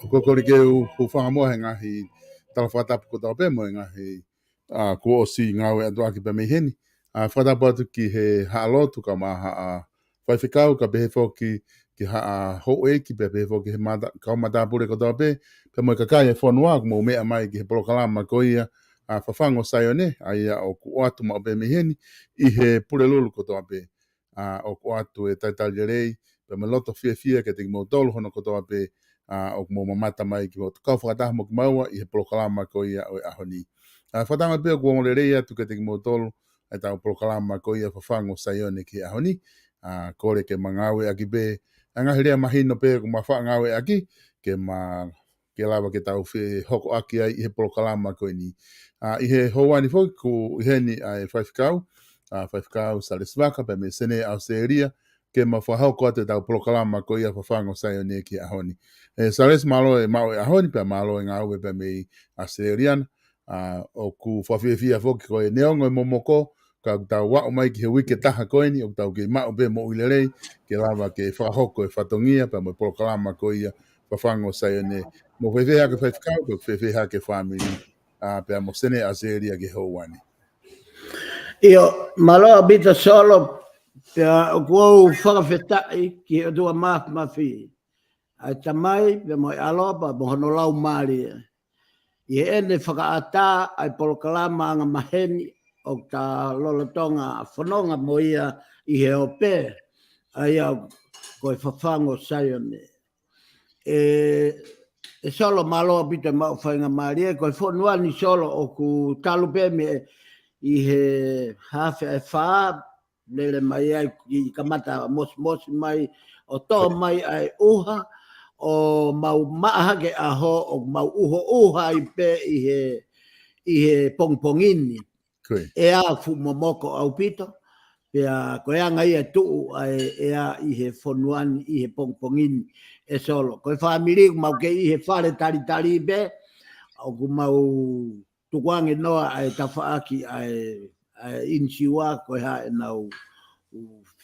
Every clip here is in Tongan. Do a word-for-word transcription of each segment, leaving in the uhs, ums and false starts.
ʻOku ou kole ke u hūfanga muʻa he ngaahi tala fakatapu kotoa pē mo e ngaahi, ʻa, kuo ʻosi ngāueʻaki atu ʻaki pē mei heni. ʻA, fakatapu atu ki he haʻa lotu kae ʻumaʻā haʻa faifekau, kae pehē foki ki haʻa houʻeiki, pea pehē foki he mata-, kau matāpule kotoa pē, pea mo e kakai e fonua ʻoku mou meʻa mai ki he polokalama ko ia, ʻa, Fafangu ʻo Saione, ʻa ia ʻoku ʻoatu maʻu pē mei heni, ʻi he Pulelulu kotoa pē. ʻA, ʻoku ʻoatu e talitali lelei, pea mo e loto fiefia kiate kimoutolu hono kotoa pē, ʻa, ʻoku mou mamata mai ki hoʻo kau fakataha mo kimaua ʻi he polokalama ko ia ʻo e ʻaho ni. ʻA, fakatauange pē ʻoku ongo lelei atu kiate kimoutolu ʻetau polokalama ko ia Fafangu ʻo Saione ki he ʻaho ni. ʻA, kole ke ma ngāueʻaki pē ʻa e ngaahi lea mahino pē ʻoku ma faʻa ngāueʻaki, ke ma ke lava ke tau fehokoʻaki ai ʻi he polokalama ko eni. ʻA, ʻi he houa ni foki ʻoku ʻi heni ʻa e faifekau, ʻa, Faifekau Salesi Vaka pea mei Senē ʻAositelēlia, ke ma fakahoko atu ʻetau polokalama ko ia Fafangu ʻo Saione ki he ʻaho ni. ʻE Salesi, mālō e maʻu e ʻaho ni, pea mālō e ngāue pea mei ʻAositelēlia na. ʻA, ʻoku fakafiefia foki ko e neongo e momoko, ka ʻoku tau aʻu mai ki he uike ʻe taha ko eni, ʻoku tau kei maʻu pē moʻui lelei, ke lava ke fakahoko e fatongia pea mo e polokalama ko ia Fafangu ʻo Saione. Mou fēfē hake faifekau, pea fēfē hake fāmili, ʻa, pea mo Senē ʻAositelēlia ki he houa ni. ʻIo, mālō ʻaupito Solo, pea ʻoku ou fakafetaʻi ki he ʻOtua Māfimafi, ʻa e Tamai, pea mo e ʻAlo, pea mo hono Laumālie. ʻI heʻene fakaʻatā ʻa e polokalama angamaheni ʻoku ta lolotonga fononga mo ia ʻi he ope, ʻa ia ko e Fafangu ʻo Saione. ʻE, ʻe Solo, mālō ʻaupito e maʻu faingamālie, ko e fonua ni Solo ʻoku talu pē mei he haafe ʻe fā, lele mai ai ki kamata mosimosi mai ʻo tō mai ʻa e ʻuha, ʻo mau maʻa hake ʻaho ʻo mau ʻuhoʻuha ai pē ʻi he, ʻi he pongipongi ni. Ko ia. ʻEa fuʻu momoko ʻaupito, pea ko e anga ia e tuʻu ʻa e ʻea ʻi he fonua ni ʻi he pongipongi ni ʻe Solo. Ko e fāmili ʻoku mau kei ʻi he fale talitali pē, ʻoku mau tukuange noa ʻa e tafaʻaki ʻa e, ʻa e ʻinisiua ko e hā ʻenau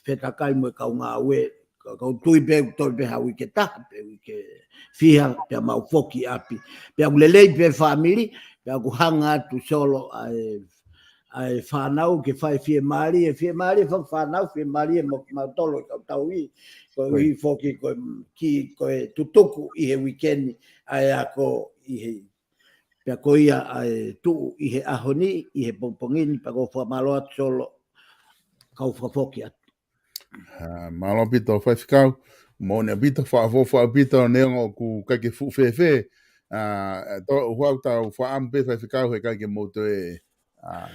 fetakai mo e kau ngāue. Ka ʻoku ou tui pē ʻoku toe pē ha uike ʻe taha pe uike ʻe fiha pea mau foki ʻapi. Pea ʻoku lelei pē fāmili, pea ʻoku hanga atu Solo ʻa e, ʻa e fānau ke fai fiemālie, fiemālie fau fānau, fiemālie mo kimautolu ʻi he kau tauhi, koeʻuhi foki ko e ki, ko e tutuku ʻi he uike ni ʻa e ako ʻi he, pea ko ia ʻa e tuʻu ʻi he ʻaho ni, ʻi he pongipongi ni, pea ʻoku ou fakamālō atu Solo, kau fakafoki atu. Ā, mālō ʻaupito Faifekau, moʻoni ʻaupito, fakaʻofoʻofa ʻaupito, neongo ʻoku ʻikai ke fuʻu fēfē, ā, tō ʻuhau tau fakaʻamu pē Faifekau he ʻikai ke mou toe, ā,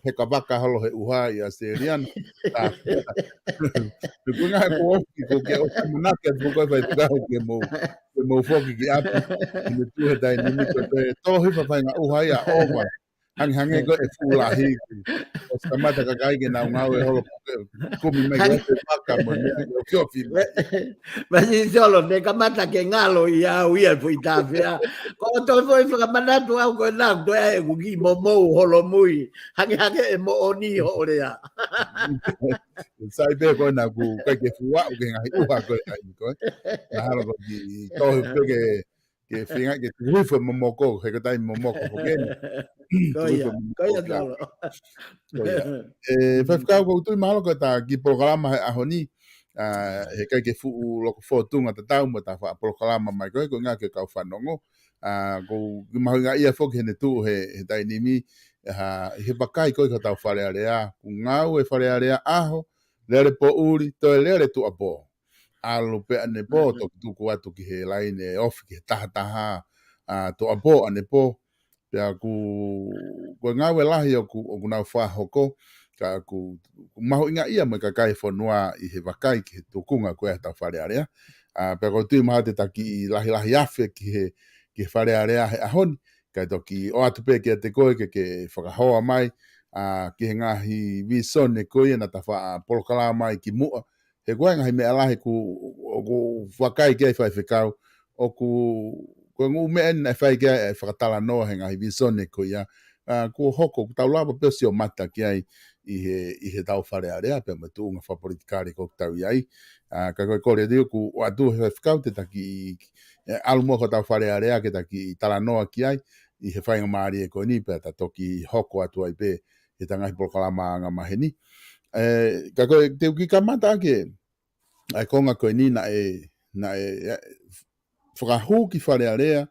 heka vaka holo he ʻuha ʻi ʻAositelēlia ni. Ā, ko e ngaahi ko ofi, ko ke ʻosi manake atu ko e Faifekau ke mou, ke mou foki ki ʻapi, ʻi he tuʻu he taimi ni ko e tō hifo faʻahinga ʻuha ia ʻova. Hangehangē ko e fuʻu lahi. ʻOsi kamata kakai ke nau ngāue holo, kumi mai ko e maka mo e meʻa ke ofiofi mai. Masi Solo, ne kamata ke ngalo ia au ia foʻi tāfea. Ko e toe foʻi fakamanatu au ko e nau, toe ai ʻeku kiʻi momou holomui. Hangehangē ʻe moʻoni hoʻo lea. Sai pē ko e nau ʻikai ke fuʻu aʻu ki he ngaahi ʻuha ko e taimi ko ē. Mahalo ko e kiʻi tohi pē ke ke feinga ke tuku hifo e momoko, he ko e taimi momoko foki eni. Ko ia, ko ia Solo. Ko ia. ʻE, Faifekau, ʻoku ou tui mahalo ko ʻeta kiʻi polokalama he ʻaho ni, ā, he ʻikai ke fuʻu loko fōtunga tatau mo ʻeta faʻa polokalama mai ko ē, ko e ngaahi ke kau fanongo. Ā, ʻoku ou kiʻi mahuʻingaʻia foki heʻene tuʻu he, he taimi ni, ā, ʻi he vakai ko ē ki hotau Fale Alea, ʻoku ngāue Fale Alea ʻaho, lele poʻuli, toe lele tuʻuapō. ʻAlu pē ʻanepō, toki tuku atu ki he laine ofi ki he tahataha, ā, tuʻuapō ʻanepō. Pea ʻoku, ko e ngāue lahi ʻoku, ʻoku nau fakahoko, ka ʻoku, ʻoku mahuʻingaʻia mo e kakai e fonua ʻi he vakai ki he tuʻunga ko ē ʻetau Fale Alea. Ā, pea ʻoku ou tui mahalo te ta kiʻi lahilahi afe ki he, ki he Fale Alea he ʻaho ni, kae toki ʻoatu pē kiate koe ke, ke fakahoa mai, ā, ki he ngaahi visone ko ia naʻa ta faʻa polokalama mai kimuʻa, he ko e ngaahi meʻa lahi ʻoku, ʻoku vakai ki ai Faifekau, ʻoku, ko e ngaahi meʻa eni naʻe fai ki ai e fakatalanoa he ngaahi visone ko ia, ā, kuo hoko, ʻoku tau lava pē ʻo sio mata ki ai ʻi he, ʻi heʻetau Fale Alea, pea mo e tuʻunga fakapolitikale ʻoku tau ʻi ai. Ā, ka ko e kole atu ʻoku ʻoatu he Faifekau te ta kiʻi, ē, ʻalu muʻa ki hotau Fale Alea ke ta kiʻi talanoa ki ai, ʻi he faingamālie ko eni pea ta toki hoko atu ai pē, heʻeta ngaahi polokalama anga maheni. Ē, ka ko e, te u kiʻi kamata ʻaki ʻa e konga ko eni naʻe, naʻe, ē, fakahū ki Fale Alea,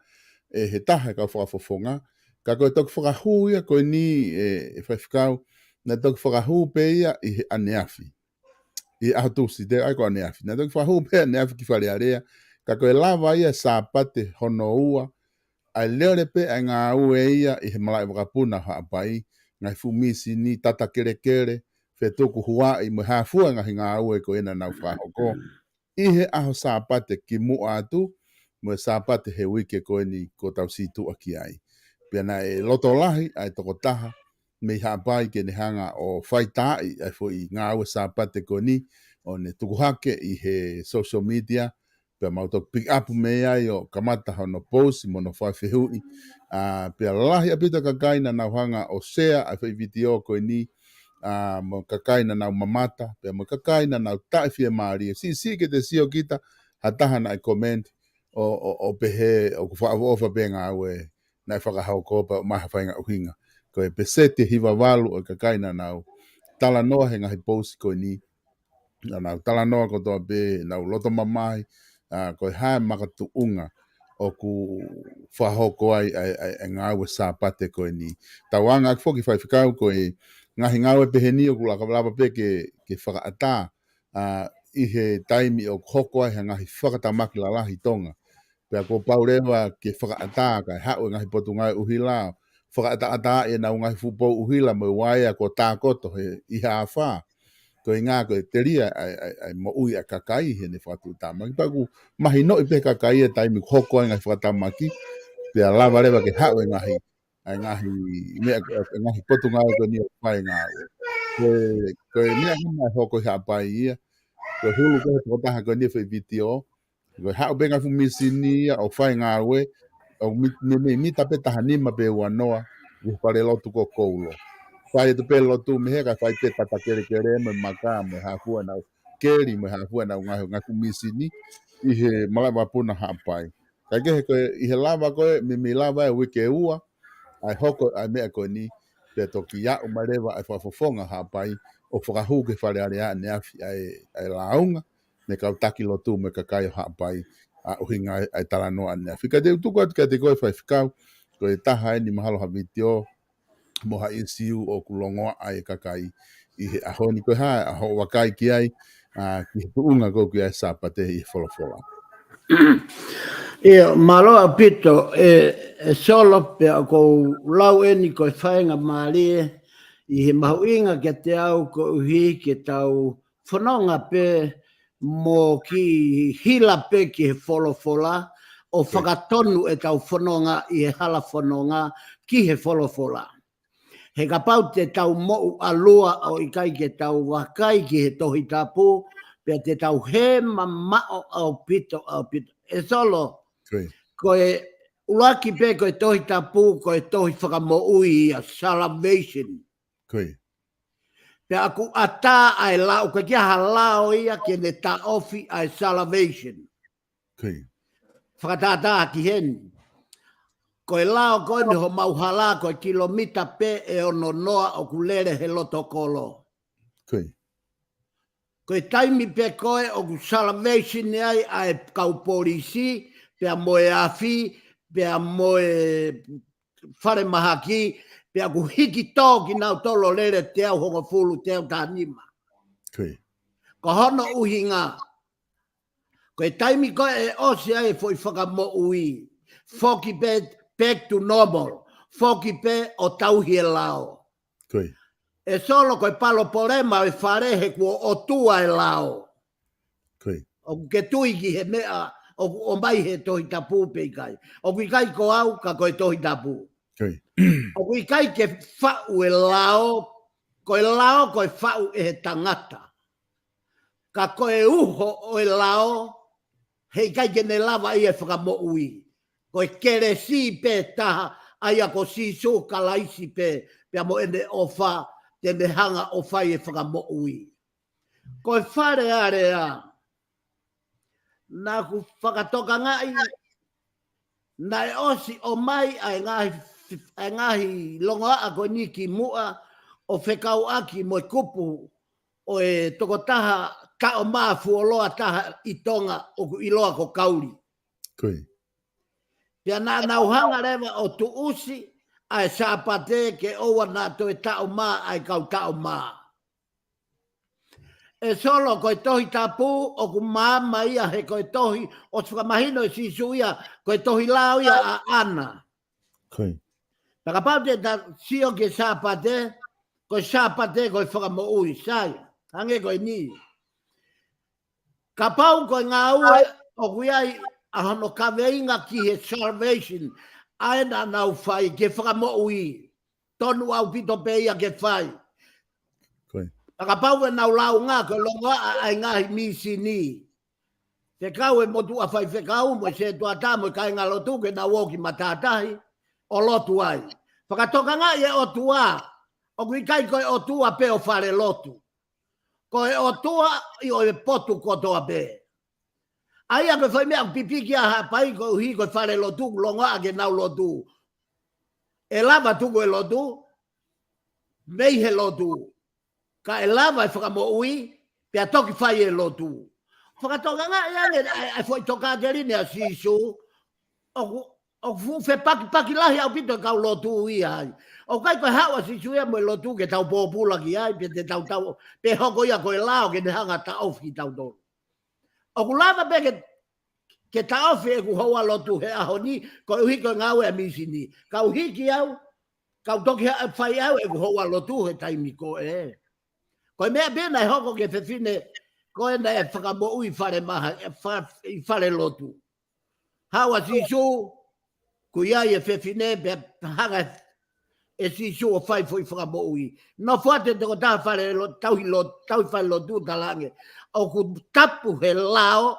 ē, he taha e kau fakafofonga. Ka ko e toki fakahū ia ko eni, ē, ʻe Faifekau, naʻe toki fakahū pē ia ʻi he ʻaneafi. ʻI he ʻaho Tūsite, ʻa ia ko ʻaneafi. Naʻe toki fakahū pē ʻaneafi ki Fale Alea, ka ko e lava ia Sāpate hono ua, ʻa e lele pē ʻa e ngāue ia ʻi he malaʻe vakapuna Haʻapai, ngaahi fuʻu mīsini, tata kelekele, fetuku huaʻi, mo e hā fua ngaahi ngāue ko ē naʻa nau fakahoko. ʻI he ʻaho Sāpate kimuʻa atu, mo e Sāpate he uike ko eni ʻoku tau situʻa ki ai. Pea naʻe loto lahi ʻa e tokotaha mei Haʻapai ke ne hanga ʻo faitaaʻi ʻa e foʻi ngāue Sāpate ko eni, ʻo ne tuku hake ʻi he social media, pea mau toki pick up mei ai ʻo kamata hono post mo hono fakafehuʻi. Ā, pea lahi ʻaupito kakai naʻa nau hanga ʻo share ʻa e foʻi vitiō ko eni, ā, mo kakai naʻa nau mamata, pea mo kakai naʻa nau taʻefiemālie. Siʻisiʻi ke te sio kita, ha taha naʻe comment, ʻo, ʻo, ʻo pehē, ʻoku fakaʻofoʻofa pē ngāue naʻe fakahoko pea ʻomai ha faʻahinga ʻuhinga. Ko e peseti ʻe hiva valu ʻo e kakai naʻa nau talanoa he ngaahi post ko eni, naʻa nau talanoa kotoa pē, nau loto mamahi, ā, ko e hā e makatuʻunga ʻoku fakahoko ai ʻa e, ʻa e, ʻa e ngāue Sāpate ko eni. Tau anga ʻaki foki Faifekau ko e ngaahi ngāue pehē ni ʻoku laka lava pē ke, ke fakaʻatā, ā, ʻi he taimi ʻoku hoko ai ha ngaahi fakatamaki lalahi ʻi Tonga. Pea kuo pau leva ke fakaʻatā kae haʻu e ngaahi potungāue ʻuhila, fakaʻataʻatā ʻenau ngaahi fuʻu pou ʻuhila mo e uaea kuo tākoto he ʻi he afā. Ko e ʻuhinga ko e telia ʻa e, ʻa e, ʻa e moʻui ʻa e kakai heʻene fakatuʻutāmaki. Pea ʻoku mahinoʻi pē kakai e taimi ʻoku hoko ai ngaahi fakatamaki, pea lava leva ke haʻu e ngaahi, ʻa e ngaahi meʻa, e ngaahi potungāue ko eni ʻo fai ngāue. Ko e, ko e meʻa ko ē naʻe hoko ʻi Haʻapai ia, ko e hulu ko ē he tokotaha ko eni e foʻi vitiō, ko e haʻu pē ngaahi fuʻu mīsini ia ʻo fai ngāue, ʻo mi-, mi-, mi-, mita pē taha nima pe ua noa, ʻi he fale lotu ko Koulo. Fai atu pē lotu mei he kae fai pē tata kelekele mo e maka mo e hā fua ʻenau keli mo e hā fua ʻenau ngaahi, ngaahi fuʻu mīsini ʻi he malaʻe vakapuna Haʻapai. Kae kehe ko e, ʻi he lava ko ē, meimei lava e uike ua, ʻa e hoko ʻa e meʻa ko eni, pea toki aʻu mai leva ʻa e fakafofonga Haʻapai ʻo fakahū ki he Fale Alea ʻaneafi ʻa e, ʻa e lāunga mei he kau taki lotu mo e kakai ʻo Haʻapai ʻa e ʻuhinga ʻa e talanoa ʻaneafi. Ka te u tuku atu kiate koe Faifekau, ko e taha eni mahalo ha vitiō mo ha ʻīsiu ʻoku longoaʻa ai e kakai ʻi he ʻaho ni. Ko e hā ʻa hoʻo vakai ki ai, ʻa, ki he tuʻunga ko ē ʻoku ʻi ai e Sāpate ʻi he folofola? ʻIo, mālō ʻaupito, ʻe, ʻe Solo, pea ʻoku ou lau eni ko e faingamālie ʻi he mahuʻinga kiate au koeʻuhi ke tau fononga pē mo kiʻi hila pē ki he folofola, ʻo fakatonu ʻetau fononga ʻi he hala fononga ki he folofola. He kapau te tau moʻua ʻalua ʻo ʻikai ke tau vakai ki he Tohi Tapu, pea te tau hē mamaʻo ʻaupito, ʻaupito. ʻE Solo, ko e ʻuluaki pē ko e Tohi Tapu, ko e tohi fakamoʻui ia, salvation. Pea ʻoku ʻatā ʻa e lao, ʻoku ʻikai ha lao ia ke ne taʻofi ʻa e salvation. Fakatātā ki heni. Ko e lao ko eni homau hala, ko e kilomita pē ʻe ono noa ʻoku lele he loto kolo. Ko e taimi pē ko ē ʻoku salvation ai ʻa e kau polisi, pea mo e afi, pea mo e falemahaki, pea ʻoku hiki tō kinautolu ʻo lele teau hongofulu, teau tahanima. Ko hono ʻuhinga, ko e taimi ko ē ʻe ʻosi ai e foʻi fakamoʻui, foki pē back to normal, foki pē ʻo tauhi e lao. ʻE Solo, ko e palopalema ʻo e fale he kuo ʻotua e lao. ʻOku ke tui ki he meʻa ʻoku ʻomai he Tohi Tapu pe ʻikai? ʻOku ʻikai ko au, ka ko e Tohi Tapu. ʻOku ʻikai ke faʻu e lao, ko e lao ko e faʻu ʻe he tangata. Ka ko e uho ʻo e lao, heʻikai ke ne lava ia e fakamoʻui. Ko e kelesi pē taha, ʻa ia ko Sīsū Kalaisi pē, pea mo ʻene ʻofa, te ne hanga ʻo fai e fakamoʻui. Ko e Fale Alea, naʻa ku fakatokangaʻi, naʻe ʻosi ʻomai ʻa e ngaahi, ʻa e ngaahi longoaʻa ko eni ki muʻa ʻo fekauʻaki mo e kupu ʻo e tokotaha taʻo mā fuoloa taha ʻi Tonga ʻoku ʻiloa ko Kauli. Pea naʻa nau hanga leva ʻo tuʻusi ʻa e Sāpate ke ʻoua naʻa toe taʻo mā ʻa e kau taʻo mā. ʻE Solo, ko e Tohi Tapu ʻoku maama ia he ko e tohi, ʻosi fakamahino ʻe Sīsū ia, ko e tohi lao ia ʻa ʻAna. Pea kapau te ta sio ki he Sāpate, ko e Sāpate ko e fakamoʻui, sai, hangē ko eni. Kapau ko e ngāue ʻoku ʻi ai ʻa hono kaveinga ki he salvation, ʻa ē naʻa nau fai ke fakamoʻui, tonu ʻaupito pē ia ke fai. Pea kapau ʻe nau lāunga ko e longoaʻa ʻa e ngaahi mīsini, fekau e motuʻa faifekau mo e sētuata mo e kāingalotu ke nau ō ki matātahi ʻo lotu ai. Fakatokangaʻi e ʻOtua, ʻoku ʻikai ko e ʻOtua pē ʻo fale lotu. Ko e ʻOtua ʻi ʻo e potu kotoa pē. ʻA ia ko e foʻi meʻa ʻoku pipiki ʻa Haʻapai koeʻuhi ko e fale lotu, ʻoku longoaʻa ke nau lotu. ʻE lava tuku e lotu mei he lotu, ka ʻe lava e fakamoʻui pea toki fai e lotu. Fakatokangaʻi ange ʻa e, ʻa e foʻi tokāteline ʻa Sīsū, ʻoku, ʻoku fuʻu fepakipaki lahi ʻaupito e kau lotu ia ai. ʻOku ʻikai ko e haʻu ʻa Sīsū ia mo e lotu ke tau pōpula ki ai, pe te tau tau, pe hoko ia ko e lao ke ne hanga taʻofi kitautolu. ʻOku lava pē ke, ke taʻofi ʻeku houa lotu he ʻaho ni, koeʻuhi ko e ngāue ʻa e mīsini. Kau hiki au, kau toki ha-, fai au ʻeku houa lotu he taimi ko ē. Ko e meʻa pē naʻe hoko ki he fefine ko ē naʻe fakamoʻui falemaha, ʻi fa-, ʻi fale lotu. Haʻu ʻa Sīsū, ʻoku ʻi ai e fefine pea hanga ʻe Sīsū ʻo fai foʻi fakamoʻui. Nofo atu e tokotaha fale lo-, tauhi lo-, tauhi fale lotu, talaange, ʻoku tapu he lao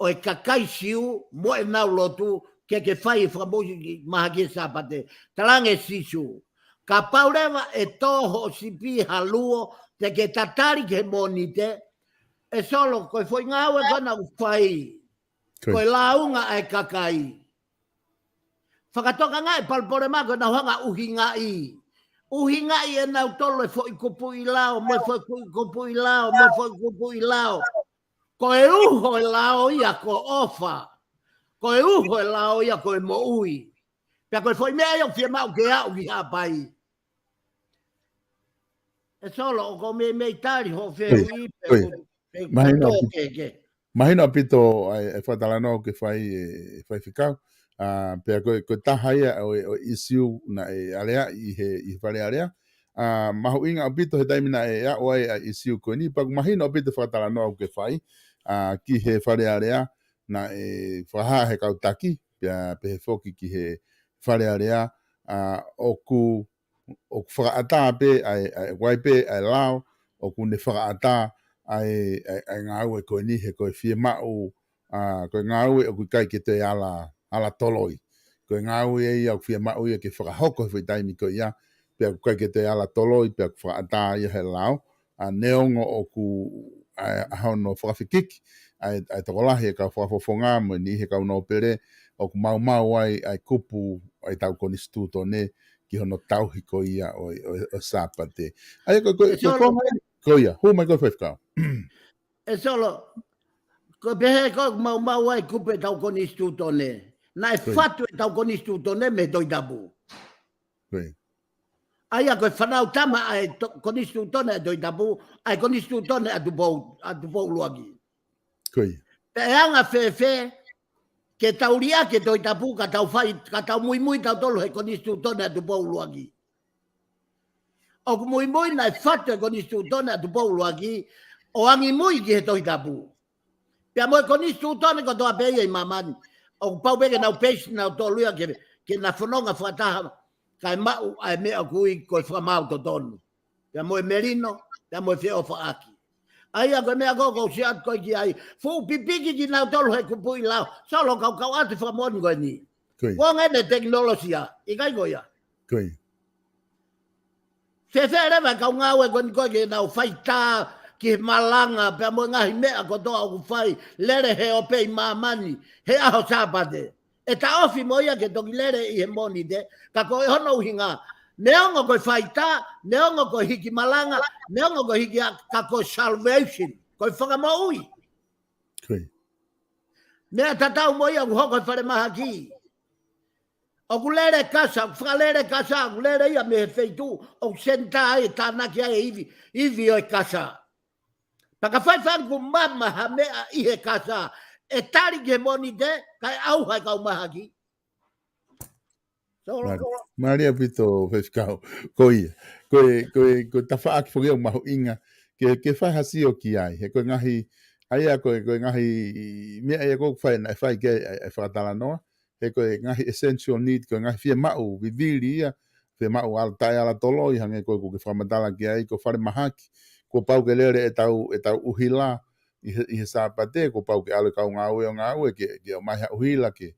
ʻo e kakai Siu mo ʻenau lotu ke ke fai e fakamoʻui mahaki he Sāpate. Talaange ʻe Sīsū, kapau leva ʻe tō hoʻo sipi ha luo, te ke tatali ki he Mōnite? ʻE Solo, ko e foʻi ngāue ko ē naʻa ku fai, ko e lāunga ʻa e kakai. Fakatokangaʻi e palopalema ko ē naʻa ku hanga ʻuhingaʻi. ʻuhingaʻi ʻe nautolu e foʻi kupuʻi lao, mo e foʻi kupuʻi lao, mo e foʻi kupuʻi lao. Ko e uho e lao ia ko ʻofa. Ko e uho e lao ia ko e moʻui. Pea ko e foʻi meʻa ia ʻoku fiemaʻu ke aʻu ki Haʻapai. ʻE Solo, ʻoku ou meimei tali hoʻo fehuʻi pe ko, pe ko Mahino tō ʻaupito. Ke, ke. Mahino ʻaupito ʻa e, ʻa e fakatalanoa ʻoku ke fai ʻe, ʻe Faifekau. ʻA, pea ko e, ko e taha ia ʻo e, ʻo e ʻisiū naʻe aleaʻi ʻi he, ʻi he Fale Alea. ʻA, mahuʻinga ʻaupito he taimi naʻe aʻu ai ʻa e ʻisiū ko eni, pea ʻoku mahino ʻaupito e fakatalanoa ʻoku ke fai, ʻa, ki he Fale Alea, naʻe fakahā he kau taki, pea pehē foki ki he Fale Alea, ʻa, ʻoku, ʻoku fakaʻatā pē, ʻa e, ʻa e, ʻoku ʻi ai pē ʻa e lao, ʻoku ne fakaʻatā ʻa e, ʻa e, ʻa e ngāue ko eni he ko e fiemaʻu, ʻa, ko e ngāue ʻoku ʻikai ke toe ala, ala toloi. Ko e ngāue ia ʻoku fiemaʻu ia ke fakahoko he foʻi taimi ko ia, pea ʻoku ʻikai ke toe ala toloi, pea ʻoku fakaʻatā ia he lao, ʻa, neongo ʻoku, ʻa, ʻa hono fakafekiki ʻa e, ʻa e tokolahi e kau fakafofonga mo e niʻihi e kau nōpele, ʻoku maumau ai ʻa e kupu ʻa e tau konisitūtone ki hono tauhi ko ia ʻo, ʻo, ʻo Sāpate. ʻA ia ko, ko, ʻE ko, Solo. Ko, ko ia, hū mai ko Faifekau. ʻE Solo, ko e pehē ko ē ʻoku maumau ai kupu e tau konisitūtone. Naʻe Ko ia. Fatu e tau konisitūtone mei he Tohi Tapu. Ko ia. ʻA ia ko e fānau tama ʻa e to-, konisitūtone ʻa e Tohi Tapu, ʻa e konisitūtone ʻa Tupou, ʻa Tupou ʻUluaki. Ko ia. Pea ʻe anga fēfē, ke tau liʻaki e Tohi Tapu, ka tau fai, ka tau muimui tautolu he konisitūtone ʻa Tupou ʻUluaki. ʻOku muimui naʻe fatu e konisitūtone ʻa Tupou ʻUluaki, ʻo angimui ki he Tohi Tapu. Pea mo e konisitūtone kotoa pē ia ʻi māmani. ʻOku pau pē ke nau peisi nautolu ia ke, ke na fononga fakataha, kae maʻu ʻa e meʻa ʻoku ui ko e fakamaau totonu. Pea mo e melino, pea mo e feʻofaʻaki. ʻA ia ko e meʻa ko ē ʻoku ou sio atu ko ē ki ai. Fuʻu pipiki kinautolu he kupuʻi lao. Solo, kau kau atu fakamoʻoni ko eni. Ko ia. Ko e ngaahi tekinolosia, ʻikai ko ia. Ko ia. Fēfē leva e kau ngāue ko eni ko ē ke nau fai tā ki he malanga, pea mo e ngaahi meʻa kotoa ʻoku fai, lele he ope ʻi māmani, he ʻaho Sāpate. ʻE taʻofi mo ia ke toki lele ʻi he Mōnite, ka ko e hono ʻuhinga, neongo ko e fai tā, neongo ko e hiki malanga, neongo ko e hiki ʻā, ka ko e salvation, ko e fakamoʻui. Ko ia. Meʻa tatau mo ia ʻoku hoko he falemahaki. ʻOku lele e kasa, ʻoku fakalele e kasa, ʻoku lele ia mei he feituʻu, ʻoku senitā ai, tānaki ai e ivi, ivi ʻo e kasa. Pea ka fai fanga kuo mama ha meʻa ʻi he kasa, ʻe tali ki he Mōnite, kae ʻauha e kau mahaki. Solo. Mālie, mālie ʻaupito Faifekau. Ko ia. Ko e, ko e, ko e tafaʻaki foki ia ʻoku mahuʻinga ke, ke fai ha sio ki ai. He ko e ngaahi, ʻa ia ko e, ko e ngaahi meʻa ia ʻoku fai, naʻe fai ki ai ʻa e, ʻa e fakatalanoa. He ko e ngaahi essential need, ko e ngaahi fiemaʻu vivili ia, fiemaʻu ala taʻe ala toloi, hangē ko ē ʻoku ke fakamatala ki ai, ko e falemahaki, kuo pau ke lele ʻetau, ʻetau ʻuhila ʻi he, ʻi he Sāpate, kuo pau ke ʻalu e kau ngāue ʻo ngāue, ke, ke ʻomai ha ʻuhila, ke,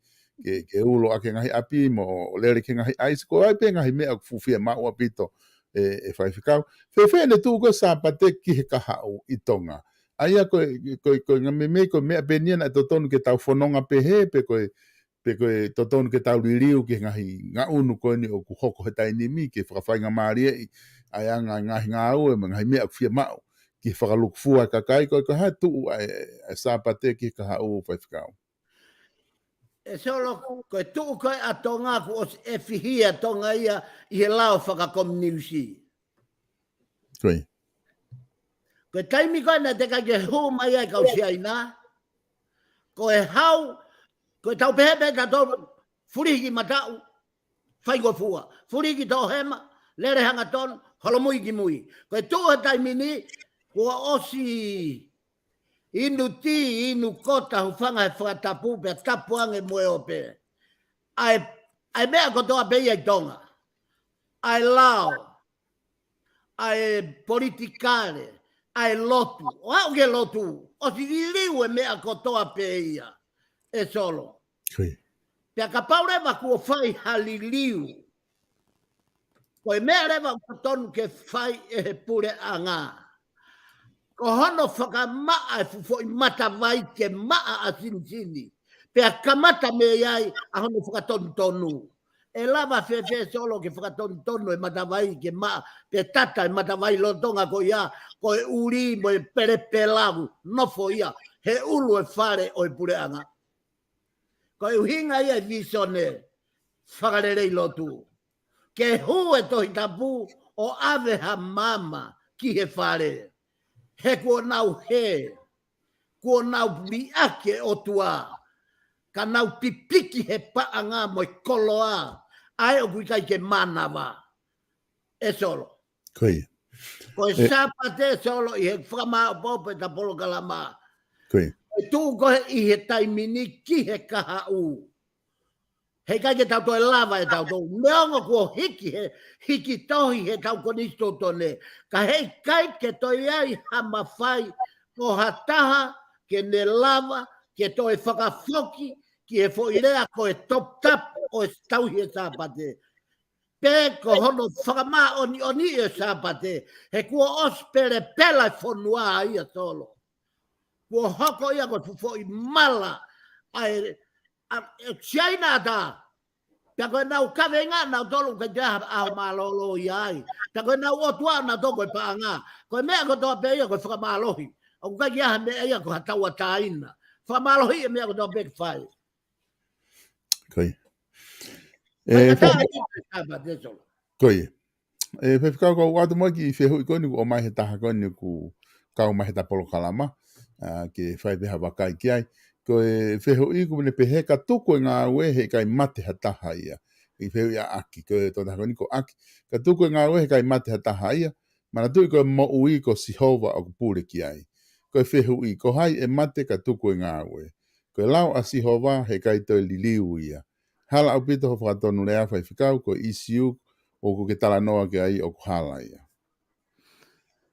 ke, ke ulo ʻaki e ngaahi ʻapi mo, ʻo lele ki he ngaahi ʻaisi, ko e ʻai pē ngaahi meʻa ʻoku fuʻu fiemaʻu ʻaupito ʻe, ʻe Faifekau. Fēfē ʻene tuʻu ko ē Sāpate ki he kahaʻu ʻi Tonga? ʻA ia ko e, ko e, ko e ngaahi meʻa, ko e meʻa pē eni ia naʻe totonu ke tau fononga pehē, pe ko e, pe ko e totonu ke tau liliu ki he ngaahi ngaʻunu ko eni ʻoku hoko he taimi ni ke fakafaingamālieʻi ʻa e anga e ngaahi ngāue mo e ngaahi meʻa ʻoku fiemaʻu ki he fakalukufua e kakai, ko e, ko e hā e tuʻu ʻa e, ʻa e Sāpate ki he kahaʻu Faifekau? ʻE Solo, ko e tuʻu ko ē ʻa Tonga kuo ʻosi ʻefihia Tonga ia ʻi he lao fakakominiusi. Ko ia. Ko e taimi ko ē naʻe teʻeki ai ke hū mai ai e kau Siaina, ko e hau, ko e tau pehē pē tautolu, fulihi ki mataʻu, faingofua, fulihi ki toʻohema, lele hangatonu, holomui ki mui. Ko e tuʻu he taimi ni, kuo ʻosi inu tī, inu kota, hūfanga he fakatapu, pea tapu ange mo e ope. ʻA e, ʻa e meʻa kotoa pē ia ʻi Tonga. ʻA e lao, ʻa e politikale, ʻa e lotu. ʻO aʻu ki he lotu, ʻosi liliu e meʻa kotoa pē ia, ʻe Solo. Ko ia. Pea kapau leva kuo fai ha liliu, ko e meʻa leva ʻoku totonu ke fai ʻe he puleʻanga, ko hono fakamaʻa e fuʻu foʻi matavai ke maʻa ʻa Sinisini. Pea kamata mei ai ʻa hono fakatonutonu. ʻE lava fēfē Solo ke fakatonutonu e matavai ke maʻa, pe tata e matavai lolotonga ko ia, ko e ʻuli mo e pelepelau, nofo ia he ʻulu e fale ʻo e puleʻanga. Ko e ʻuhinga ia e visone fakalelei lotu. Ke hū e Tohi Tapu ʻo ʻave ha maama ki he fale. He kuo nau hē, kuo nau liʻaki e ʻOtua, ka nau pipiki he paʻanga mo e koloa, ʻa ē ʻoku ʻikai ke mānava. ʻE Solo. Ko ia. Ko e Sāpate Solo ʻi he fakamāʻopoʻopo ʻeta polokalama. Ko ia. ʻE tuʻu ko ē ʻi he taimi ni ki he kahaʻu. He ʻikai ke tau toe lava ʻe tautolu. Neongo kuo hiki he, hiki tohi heʻetau konisitūtone. Ka heʻikai ke toe ʻi ai ha mafai ʻo ha taha ke ne lava ke toe fakafoki ki he foʻi lea ko e top tap ʻo e tauhi e Sāpate. Pe ko hono fakamāʻoniʻoniʻi e Sāpate, he kuo ʻosi pelepela e fonua ia Solo. Kuo hoko ia ko e fuʻu foʻi mala ʻa e, ʻa e Siaina ʻatā. Pea ko ʻenau kaveinga nautolu ʻoku ʻikai toe ʻi ai ha ʻaho mālōlō ia ai. Pea ko ʻenau ʻotua nautolu ko e paʻanga. Ko e meʻa kotoa pē ia ko e fakamālohi. ʻOku ʻikai ʻi ai ha meʻa ia ko ha tauʻatāina. Fakamālohi e meʻa kotoa pē ke fai. Ko ia. ʻE, Faifekau, ko ia. ʻE, Faifekau, kau ʻoatu mai ki he fehuʻi ko eni kuo ʻomai he taha ko eni kuo kau mai heʻeta polokalama, ʻa, ke fai pē ha vakai ki ai. Ko e fehuʻi ʻoku ne pehē ka tuku e ngāue he ʻikai mate ha taha ia. ʻI he fehuʻi ʻa ʻAki, ko e tokotaha ko eni ko ʻAki. Ka tuku e ngāue he ʻikai mate ha taha ia. Manatuʻi ko e moʻui ko Sihova ʻoku pule ki ai. Ko e fehuʻi, ko hai ʻe mate ka tuku e ngāue? Ko e lao ʻa Sihova he ʻikai toe liliu ia. Hala ʻaupito hoʻo fakatonulea Faifekau, ko e ʻīsiu ʻoku ke talanoa ki ai ʻoku hala ia.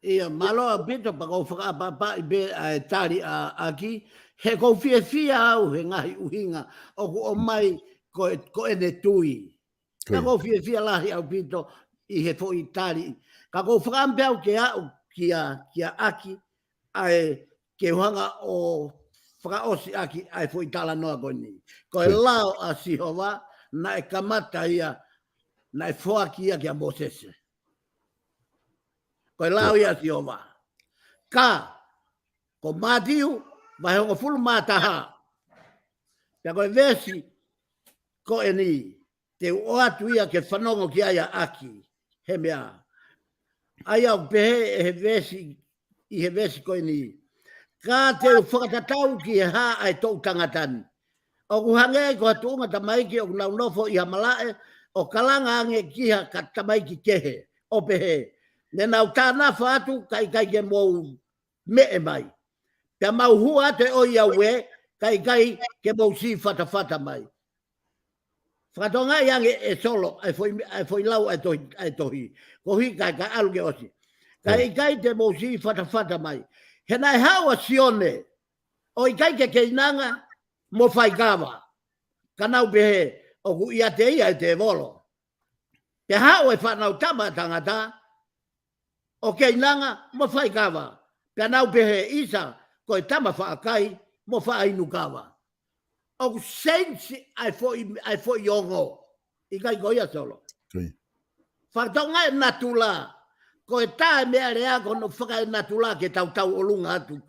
ʻIa, mālō ʻaupito pea ʻoku ou fakaʻapaʻapaʻi pē ʻa e tali ʻa ʻAki, he ʻoku ou fiefia au he ngaahi ʻuhinga ʻoku ʻomai ko e, ko ʻene tui. Ko ia. Ka ʻoku ou fiefia lahi ʻaupito ʻi he foʻi tali. Ka ʻoku ou fakaʻamu pē au ke aʻu kia, kia ʻAki, ʻa e ke u hanga ʻo fakaʻosi ʻaki ʻa e foʻi talanoa ko eni. Ko e Ko ia. lao ʻa Sihova naʻe kamata ia, naʻe foaki ia kia Mōsese. Ko e lao Ko ia ʻa Sihova. Ka, ko Mātiu, vahe hongofulu mā taha. Pea ko e veesi ko eni, te u ʻoatu ia ke fanongo ki ai ʻa ʻAki, he meʻa. ʻA ia ʻoku pehē ʻe he veesi, ʻi he veesi ko eni. Ka te u fakatatau ki he hā ʻa e toʻu tangata ni. ʻOku hangē ko ha tuʻunga tamaiki ʻoku nau nofo ʻi ha malaʻe, ʻo kalanga ange ki ha ka tamaiki kehe, ʻo pehē. Ne nau tānafa atu ka ʻikai ke mou meʻe mai. Pea mau hua atu ʻo ia ue, ka ʻikai ke mou sī fatafata mai. Fakatokangaʻi ange ʻe Solo, ʻa e foʻi, ʻa e foʻi lau ʻa e tohi, ʻa e tohi. Ko hi ka, ka ʻalu ke ʻosi. Ka Mm. ʻikai te mou sī fatafata mai. He naʻe haʻu ʻa Sione, ʻo ʻikai ke keinanga, mo faikava. Ka nau pehē, ʻoku ʻiate ia e tēvolo. Pea haʻu e Fanautama ʻa Tangata, ʻo keinanga mo faikava. Pea nau pehē ʻisa, ko e tama faʻa kai mo faʻa inu kava. ʻOku senisi ʻa e foʻi, ʻa e foʻi ongo. ʻIkai ko ia Solo. Ko ia. Fakatokangaʻi e natula. Ko e tā e meʻa lea ko hono fakaenatula ke tau tauʻolunga atu.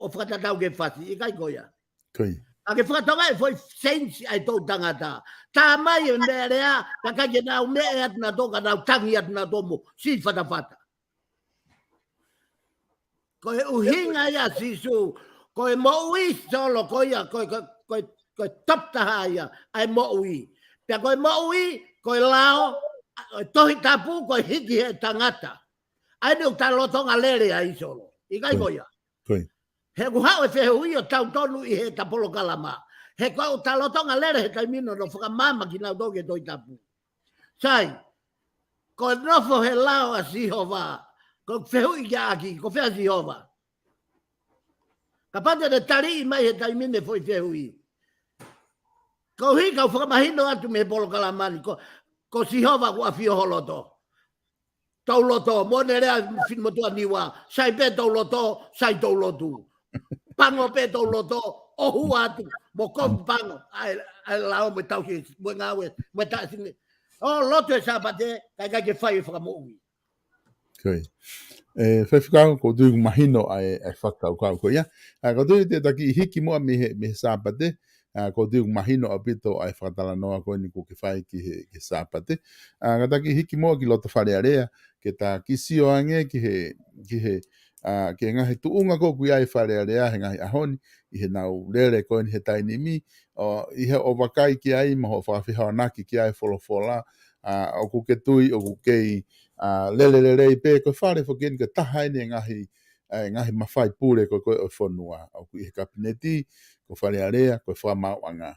ʻO fakatatau ki he fasi. ʻIkai ko ia. Ko ia. Ka ke fakatokangaʻi e foʻi senisi ʻa e toʻu tangata. Tā mai e meʻa lea, ka ʻikai ke nau meʻe atu nautolu, ka nau tangi atu nautolu mo sī fatafata. Ko e ʻuhinga ia Sīsū, ko e moʻui Solo ko ia, ko e, ko e, ko e, ko e top taha ia, ʻa e moʻui. Pea ko e moʻui, ko e lao, ʻa e Tohi Tapu, ko e hiki he tangata. ʻA eni ʻoku ta lolotonga lele ai Solo. ʻIkai Ko ia. ko ia. Ko ia. He ʻoku haʻu e fehuʻi ʻo tau tonu ʻi heʻeta polokalama. He ko ʻeta lolotonga lele he taimi ni ʻo fakamaama kinautolu ki he Tohi Tapu. Sai, ko e nofo he lao ʻa Sihova, ko e fehuʻi kia ʻAki, ko fē ʻa Sihova. Kapau te ne taliʻi mai he taimi ni e foʻi fehuʻi. Ko hi kau fakamahino atu mei he polokalama ni, ko, ko Sihova ʻoku ʻafio ho loto. Tau loto, mo ne lea finemotuʻa Niua, sai pē tau loto, sai tau lotu. Pango pē tau loto, ʻo hua atu, mo kovi pango, ʻa e, ʻa e lao mo e tauhi, mo e ngāue, mo e taʻasine. ʻo lotu he Sāpate, kae ʻikai ke fai e fakamoʻui. Ko ia. ʻE, Faifekau, ʻoku ou tui ʻoku mahino ʻa e, ʻa e fakakaukau ko ia. ʻA, ʻoku ou tui te ta kiʻi hiki muʻa mei he, mei he Sāpate. ʻA, ʻoku ou tui ʻoku mahino ʻaupito ʻa e fakatalanoa ko eni ʻoku ke fai ki he, ki he Sāpate. ʻA, ka ta kiʻi hiki muʻa ki loto Fale Alea, ke ta kiʻi sio ange ki he, ki he, ʻa, ki he ngaahi tuʻunga ko ē ʻoku ʻi ai e Fale Alea he ngaahi ʻaho ni, ʻi heʻenau lele ko eni he taimi ni, ʻo, ʻi heʻeku vakai ki ai mo hoʻo fakafehoanaki ki ai e folofola, ʻa, ʻoku ke tui, ʻoku kei, ʻa, lele lelei pē, ko e fale foki eni ko e taha eni e ngaahi, ʻa e ngaahi mafai pule ko ē ʻo e fonua. ʻOku ʻi he Kapineti, ko Fale Alea, ko e Fakamaauʻanga.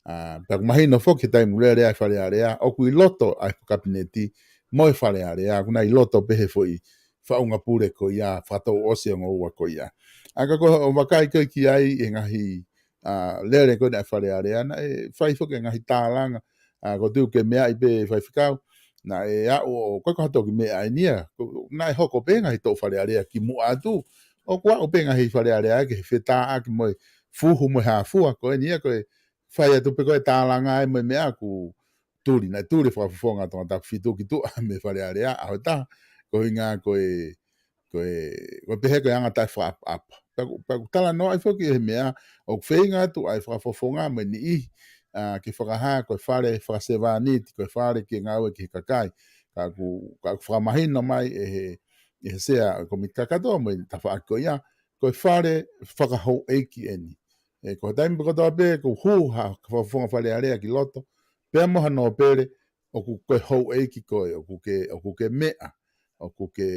ʻA, pea ʻoku mahino foki he taimi ʻoku lele ai e Fale Alea, ʻoku ʻi loto ʻa e Kapineti mo e Fale Alea, ʻoku nau ʻi loto pē he foʻi faʻunga pule ko ia, fakatouʻosi ʻe ongo ua ko ia. ʻA, ka ko hoʻo vakai ko ē ki ai e ngaahi, ʻa, lele ko eni ʻa e Fale Alea, naʻe fai foki e ngaahi tālanga, ʻa, ʻoku ou tui ʻoku ke meaʻi pē Faifekau, naʻe aʻu ʻo, ʻoku ʻikai ko ha toki meʻa eni ia, ko, naʻe hoko pē ngaahi toʻu Fale Alea kimuʻa atu, ʻoku aʻu pē ngaahi Fale Alea ki he fetāʻaki mo e fuhu mo e hā fua, ko eni ia ko e fai atu pē ko e tālanga ai mo e meʻa ʻoku tuli, naʻe tuli e fakafofonga Tongatapu fitu ki tuʻa mei Fale Alea, ʻaho ʻe taha, ko e ʻuhinga ko e, ko e, ko e pehē ko e anga taʻefakaʻapaʻapa. Pea ʻoku, pea ʻoku talanoaʻi foki e meʻa, ʻoku feinga atu ʻa e fakafofonga mo e niʻihi, ʻa, ke fakahā ko e fale fakasevāniti, ko e fale ke ngāue ki he kakai. Ka ʻoku, ka ʻoku fakamahino mai ʻe he, ʻe he sea ʻo e kōmiti kakato mo e tafaʻaki ko ia, ko e fale fakahouʻeiki eni. ʻE, ko e taimi kotoa pē, ʻoku hū ha fakafofonga Fale Alea ki loto, pea mo ha nōpele, ʻoku ke houʻeiki koe, ʻoku ke, ʻoku ke meʻa, ʻoku ke,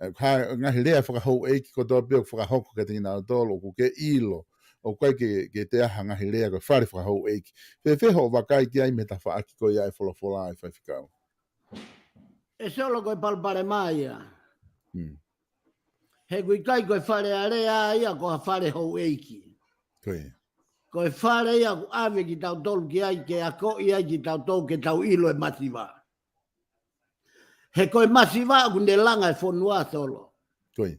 ʻe, ha ngaahi lea fakahouʻeiki kotoa pē ʻoku fakahoko kiate kinautolu, ʻoku ke ʻilo, ʻoku ʻikai ke, ke toe ʻi ai ha ngaahi lea ko e fale fakahouʻeiki. Fēfē hoʻo vakai ki ai mei he tafaʻaki ko ia e folofola ʻa e Faifekau? ʻE Solo, ko e palopalema ia. Hmm. He ʻoku ʻikai ko e Fale Alea ia ko ha fale houʻeiki. Ko ia. Ko e fale ia ʻoku ʻave kitautolu ki ai, ke akoʻi ai kitautolu ke tau ʻilo e masiva. He ko e masiva ʻoku ne langa e fonua, Solo. Ko ia.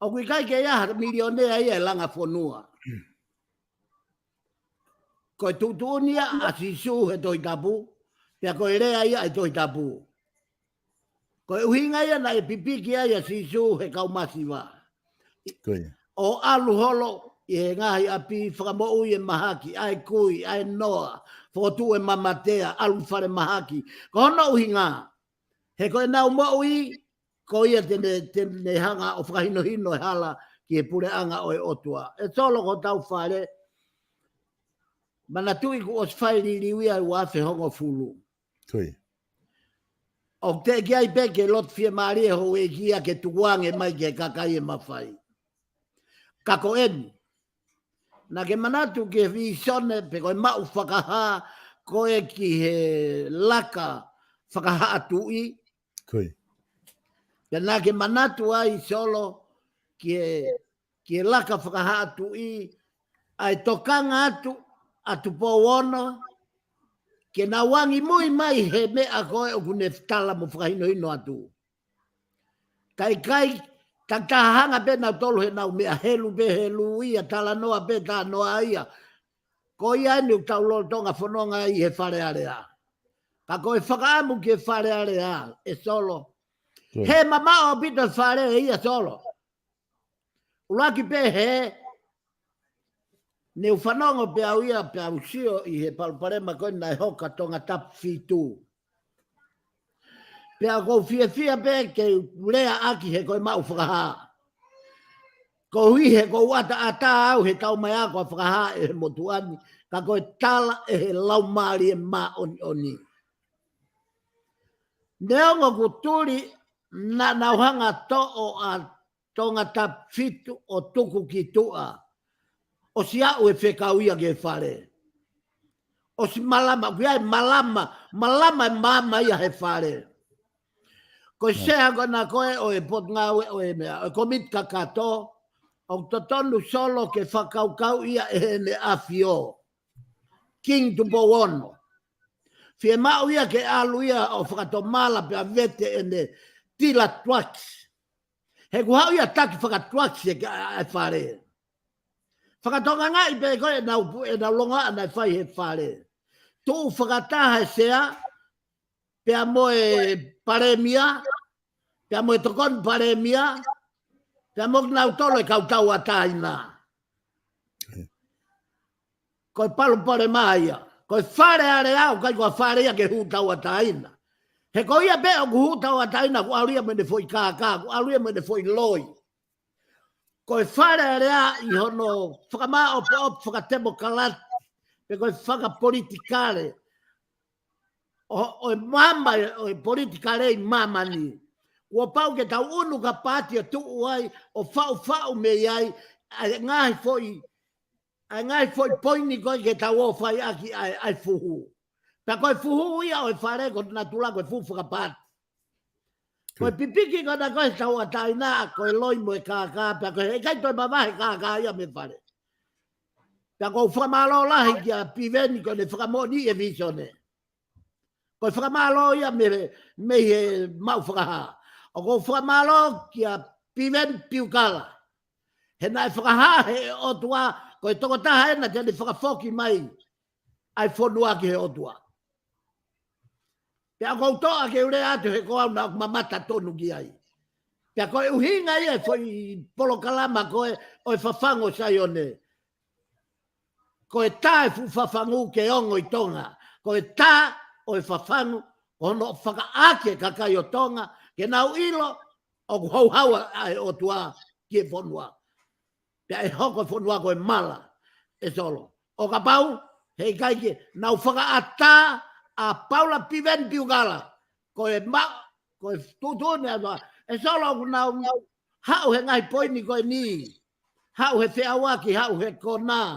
ʻOku ʻikai ke ʻi ai ha milionea ia ʻe langa fonua. Ko e tuʻutuʻuni ia ʻa Sīsū he Tohi Tapu, pea ko e lea ia ʻa e Tohi Tapu. Ko e ʻuhinga ia naʻe pipiki ai ʻa Sīsū he kau masiva. Ko ia. ʻO ʻalu holo ʻi he ngaahi ʻapi fakamoʻui e mahaki, ʻa e kui, ʻa e noa, fokotuʻu e mamatea, ʻalu falemahaki. Ko hono ʻuhinga, he ko ʻenau moʻui, ko ia te ne, te ne hanga ʻo fakahinohino e hala ki he puleʻanga ʻo e ʻOtua. ʻE Solo, ko hotau fale, manatuʻi kuo ʻosi fai e liliu ia ʻi he ua afe hongofulu. Ko ia. ʻOku teʻeki ai pē ke loto fiemālie houʻeiki ia ke tukuange mai ki he kakai e mafai. Ka ko eni, naʻa ke manatu ki he vīsone pe ko e maʻu fakahā ko ē ki he laka fakahaʻa tuʻi? Ko ia. Pea naʻa ke manatu ai, Solo, ki he, ki he laka fakahaʻa tuʻi, ʻa e tokanga atu ʻa Tupou Ono, ke nau angimui mai he meʻa ko ē ʻoku ne tala mo fakahinohino atu. Kae ʻikai, takitaha hanga pē nautolu heʻenau meʻa, helu pē helu ia, talanoa pē talanoa ia. Ko ia eni ʻoku tau lolotonga fononga ai he Fale Alea. Ka ko e fakaʻamu ki he Fale Alea, ʻe Solo. Ko ia. He mamaʻo ʻaupito e fale ia, Solo. ʻUluaki pē he, ne u fanongo pē au ia, pea u sio ʻi he palopalema ko ē naʻe hoko ʻa Tongatapu fitu. Pea ʻoku ou fiefia pē ke u leaʻaki he ko e maʻu fakahā. Koeʻuhi he ʻoku ou ʻataʻatā au he tau mai ako ʻa fakahā ʻe he motuʻa ni, ka ko e tala ʻe he Laumālie Māʻoniʻoni. Neongo kuo tuli, naʻa nau hanga ʻo toʻo ʻa Tongatapu fitu ʻo tuku ki tuʻa, ʻosi aʻu e fekau ia ki he fale. ʻOsi malama, ʻoku ʻi ai e malama, malama e maama ia he fale. Ko e Right. sea ko ena ko ē ʻo e potungāue ʻo e meʻa, ʻo e kōmiti kakato, ʻoku totonu, Solo, ke fakakaukauʻi ia ʻe heʻene ʻAfio, Kingi Tupou Ono. Fiemaʻu ia ke ʻalu ia ʻo fakatomala pea vete ʻene tila tuakisi. He kuo haʻu ia taki fakatuakisi e ka-, e fale. Fakatokangaʻi pē ko ē ʻenau pu-, ʻenau longoaʻa naʻe fai he fale. Tuʻu fakataha e sea, pea mo e palēmia, pea mo e tokoni palēmia, pea mo kinautolu e kau tauʻatāina. Ko e palopalema ia. Ko e Fale Alea ʻoku ʻikai ko ha fale ia ke hū tauʻatāina. He ko ia pē ʻoku hū tauʻatāina, ʻoku ʻalu ia mo ʻene foʻi kākā, ʻoku ʻalu ia mo ʻene foʻi loi. Ko e Fale Alea ʻi hono fakamāʻopoʻopo fakatemokalati, pe ko e fakapolitikale ʻo, ʻo e maama, ʻo e politikale ʻi māmani. Kuo pau ke tau ʻunu ka pati ʻo tuʻu ai, ʻo faʻufaʻu mei ai ʻa e ngaahi foʻi, ʻa e ngaahi foʻi poini ko ē ke tau ō fai ʻaki ʻa e, ʻa e fuhu. Pea ko e fuhu ia ʻo e fale ko e natula ko e fuhu fakapati. Ko e pipiki ko ena ko e tauʻatāina, ko e loi mo e kākā, pea ko e ʻikai toe mavahe kākā ia mei fale. Pea ʻoku ou fakamālō lahi kia Piveni ko ʻene fakamoʻoni e visone. Ko e fakamālō ia mei, mei he maʻu fakahā. ʻOku ou fakamālō kia Piveni Piukala. He naʻe fakahā he ʻOtua, ko e tokotaha ena te ne fakafoki mai ʻa e fonua ki he ʻOtua. Pea ʻoku ou toʻa ke u lea atu he ko au naʻa ku mamata tonu ki ai. Pea ko e ʻuhinga ia e foʻi polokalama ko ē ʻo e Fafangu ʻo Saione. Ko e tā e fuʻu fafangu ke ongo ʻi Tonga. Ko e tā ʻo e fafangu, ko hono fakaʻaʻake e kakai ʻo Tonga, ke nau ʻilo ʻoku houhau ʻa e ʻOtua ki he fonua. Pea ʻe hoko e fonua ko e mala, ʻe Solo. ʻO kapau, he ʻikai ke nau fakaʻatā ʻa Paula Piveni Piukala, ko e ma-, ko e tuʻutuʻuni ʻa e ʻOtua. ʻE Solo, ʻoku nau haʻu he ngaahi poini ko eni. Haʻu he feʻauaki, haʻu he kona.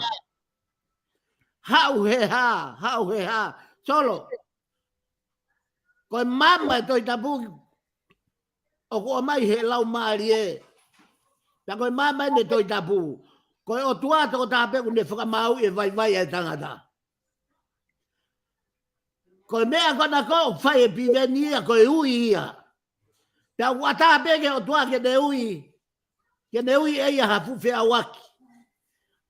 Haʻu he hā, haʻu he hā. Solo, ko e maama e Tohi Tapu ʻoku ʻomai he Laumālie. Pea ko e maama eni e Tohi Tapu. Ko e ʻOtua tokotaha pē ʻoku ne fakamaauʻi e vaivai ʻa e tangata. Ko e meʻa ko ena ʻoku fai ʻe Piveni ia, ko e ui ia. Pea ʻoku ʻatā pē ki he ʻOtua ke ne ui. Ke ne ui ʻe ia ha fuʻu feʻauaki.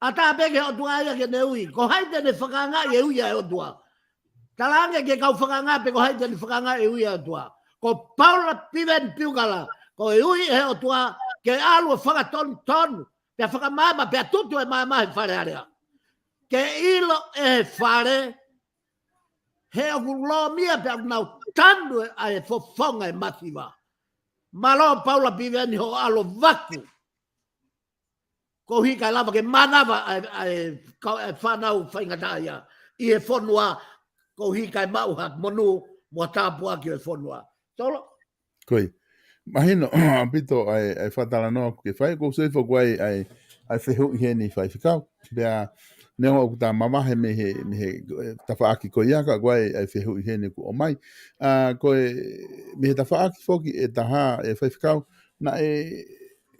ʻAtā pē ki he ʻOtua ia ke ne ui. Ko hai te ne fakaangaʻi e ui ʻa e ʻOtua? Talaange ki he kau fakaanga pe ko hai te ne fakaangaʻi e ui ʻa e ʻOtua. Ko Paula Piveni Piukala, ko e ui ʻe he ʻOtua ke ʻalu ʻo fakatonutonu, pea fakamaama, pea tutu e maama he Fale Alea. Ke ʻilo ʻe he fale, he ʻoku lōmia pea ʻoku nau tanu ʻa e fofonga e masiva. Mālō Paula Piveni hoʻo ʻalu ʻo vaku. Koeʻuhi kae lava ke mānava ʻa e, ʻa e, ka-, ʻa e fānau faingataʻa ia ʻi he fonua, koeʻuhi kae maʻu ha monū mo ha tāpuaki ʻo e fonua. Solo? Ko ia. Mahino ʻaupito ʻa e, ʻa e fakatalanoa ʻoku ke fai, ʻoku ou sio hifo ko e ʻai, ʻa e, ʻa e fehuʻi heni Faifekau. Pea neongo ʻoku ta mavahe mei he, mei he, e, tafaʻaki ko ia ka ko e ʻai, ʻa e fehuʻi heni ʻoku ʻomai. ʻA, ko e, mei he tafaʻaki foki ʻe taha ʻe Faifekau, naʻe,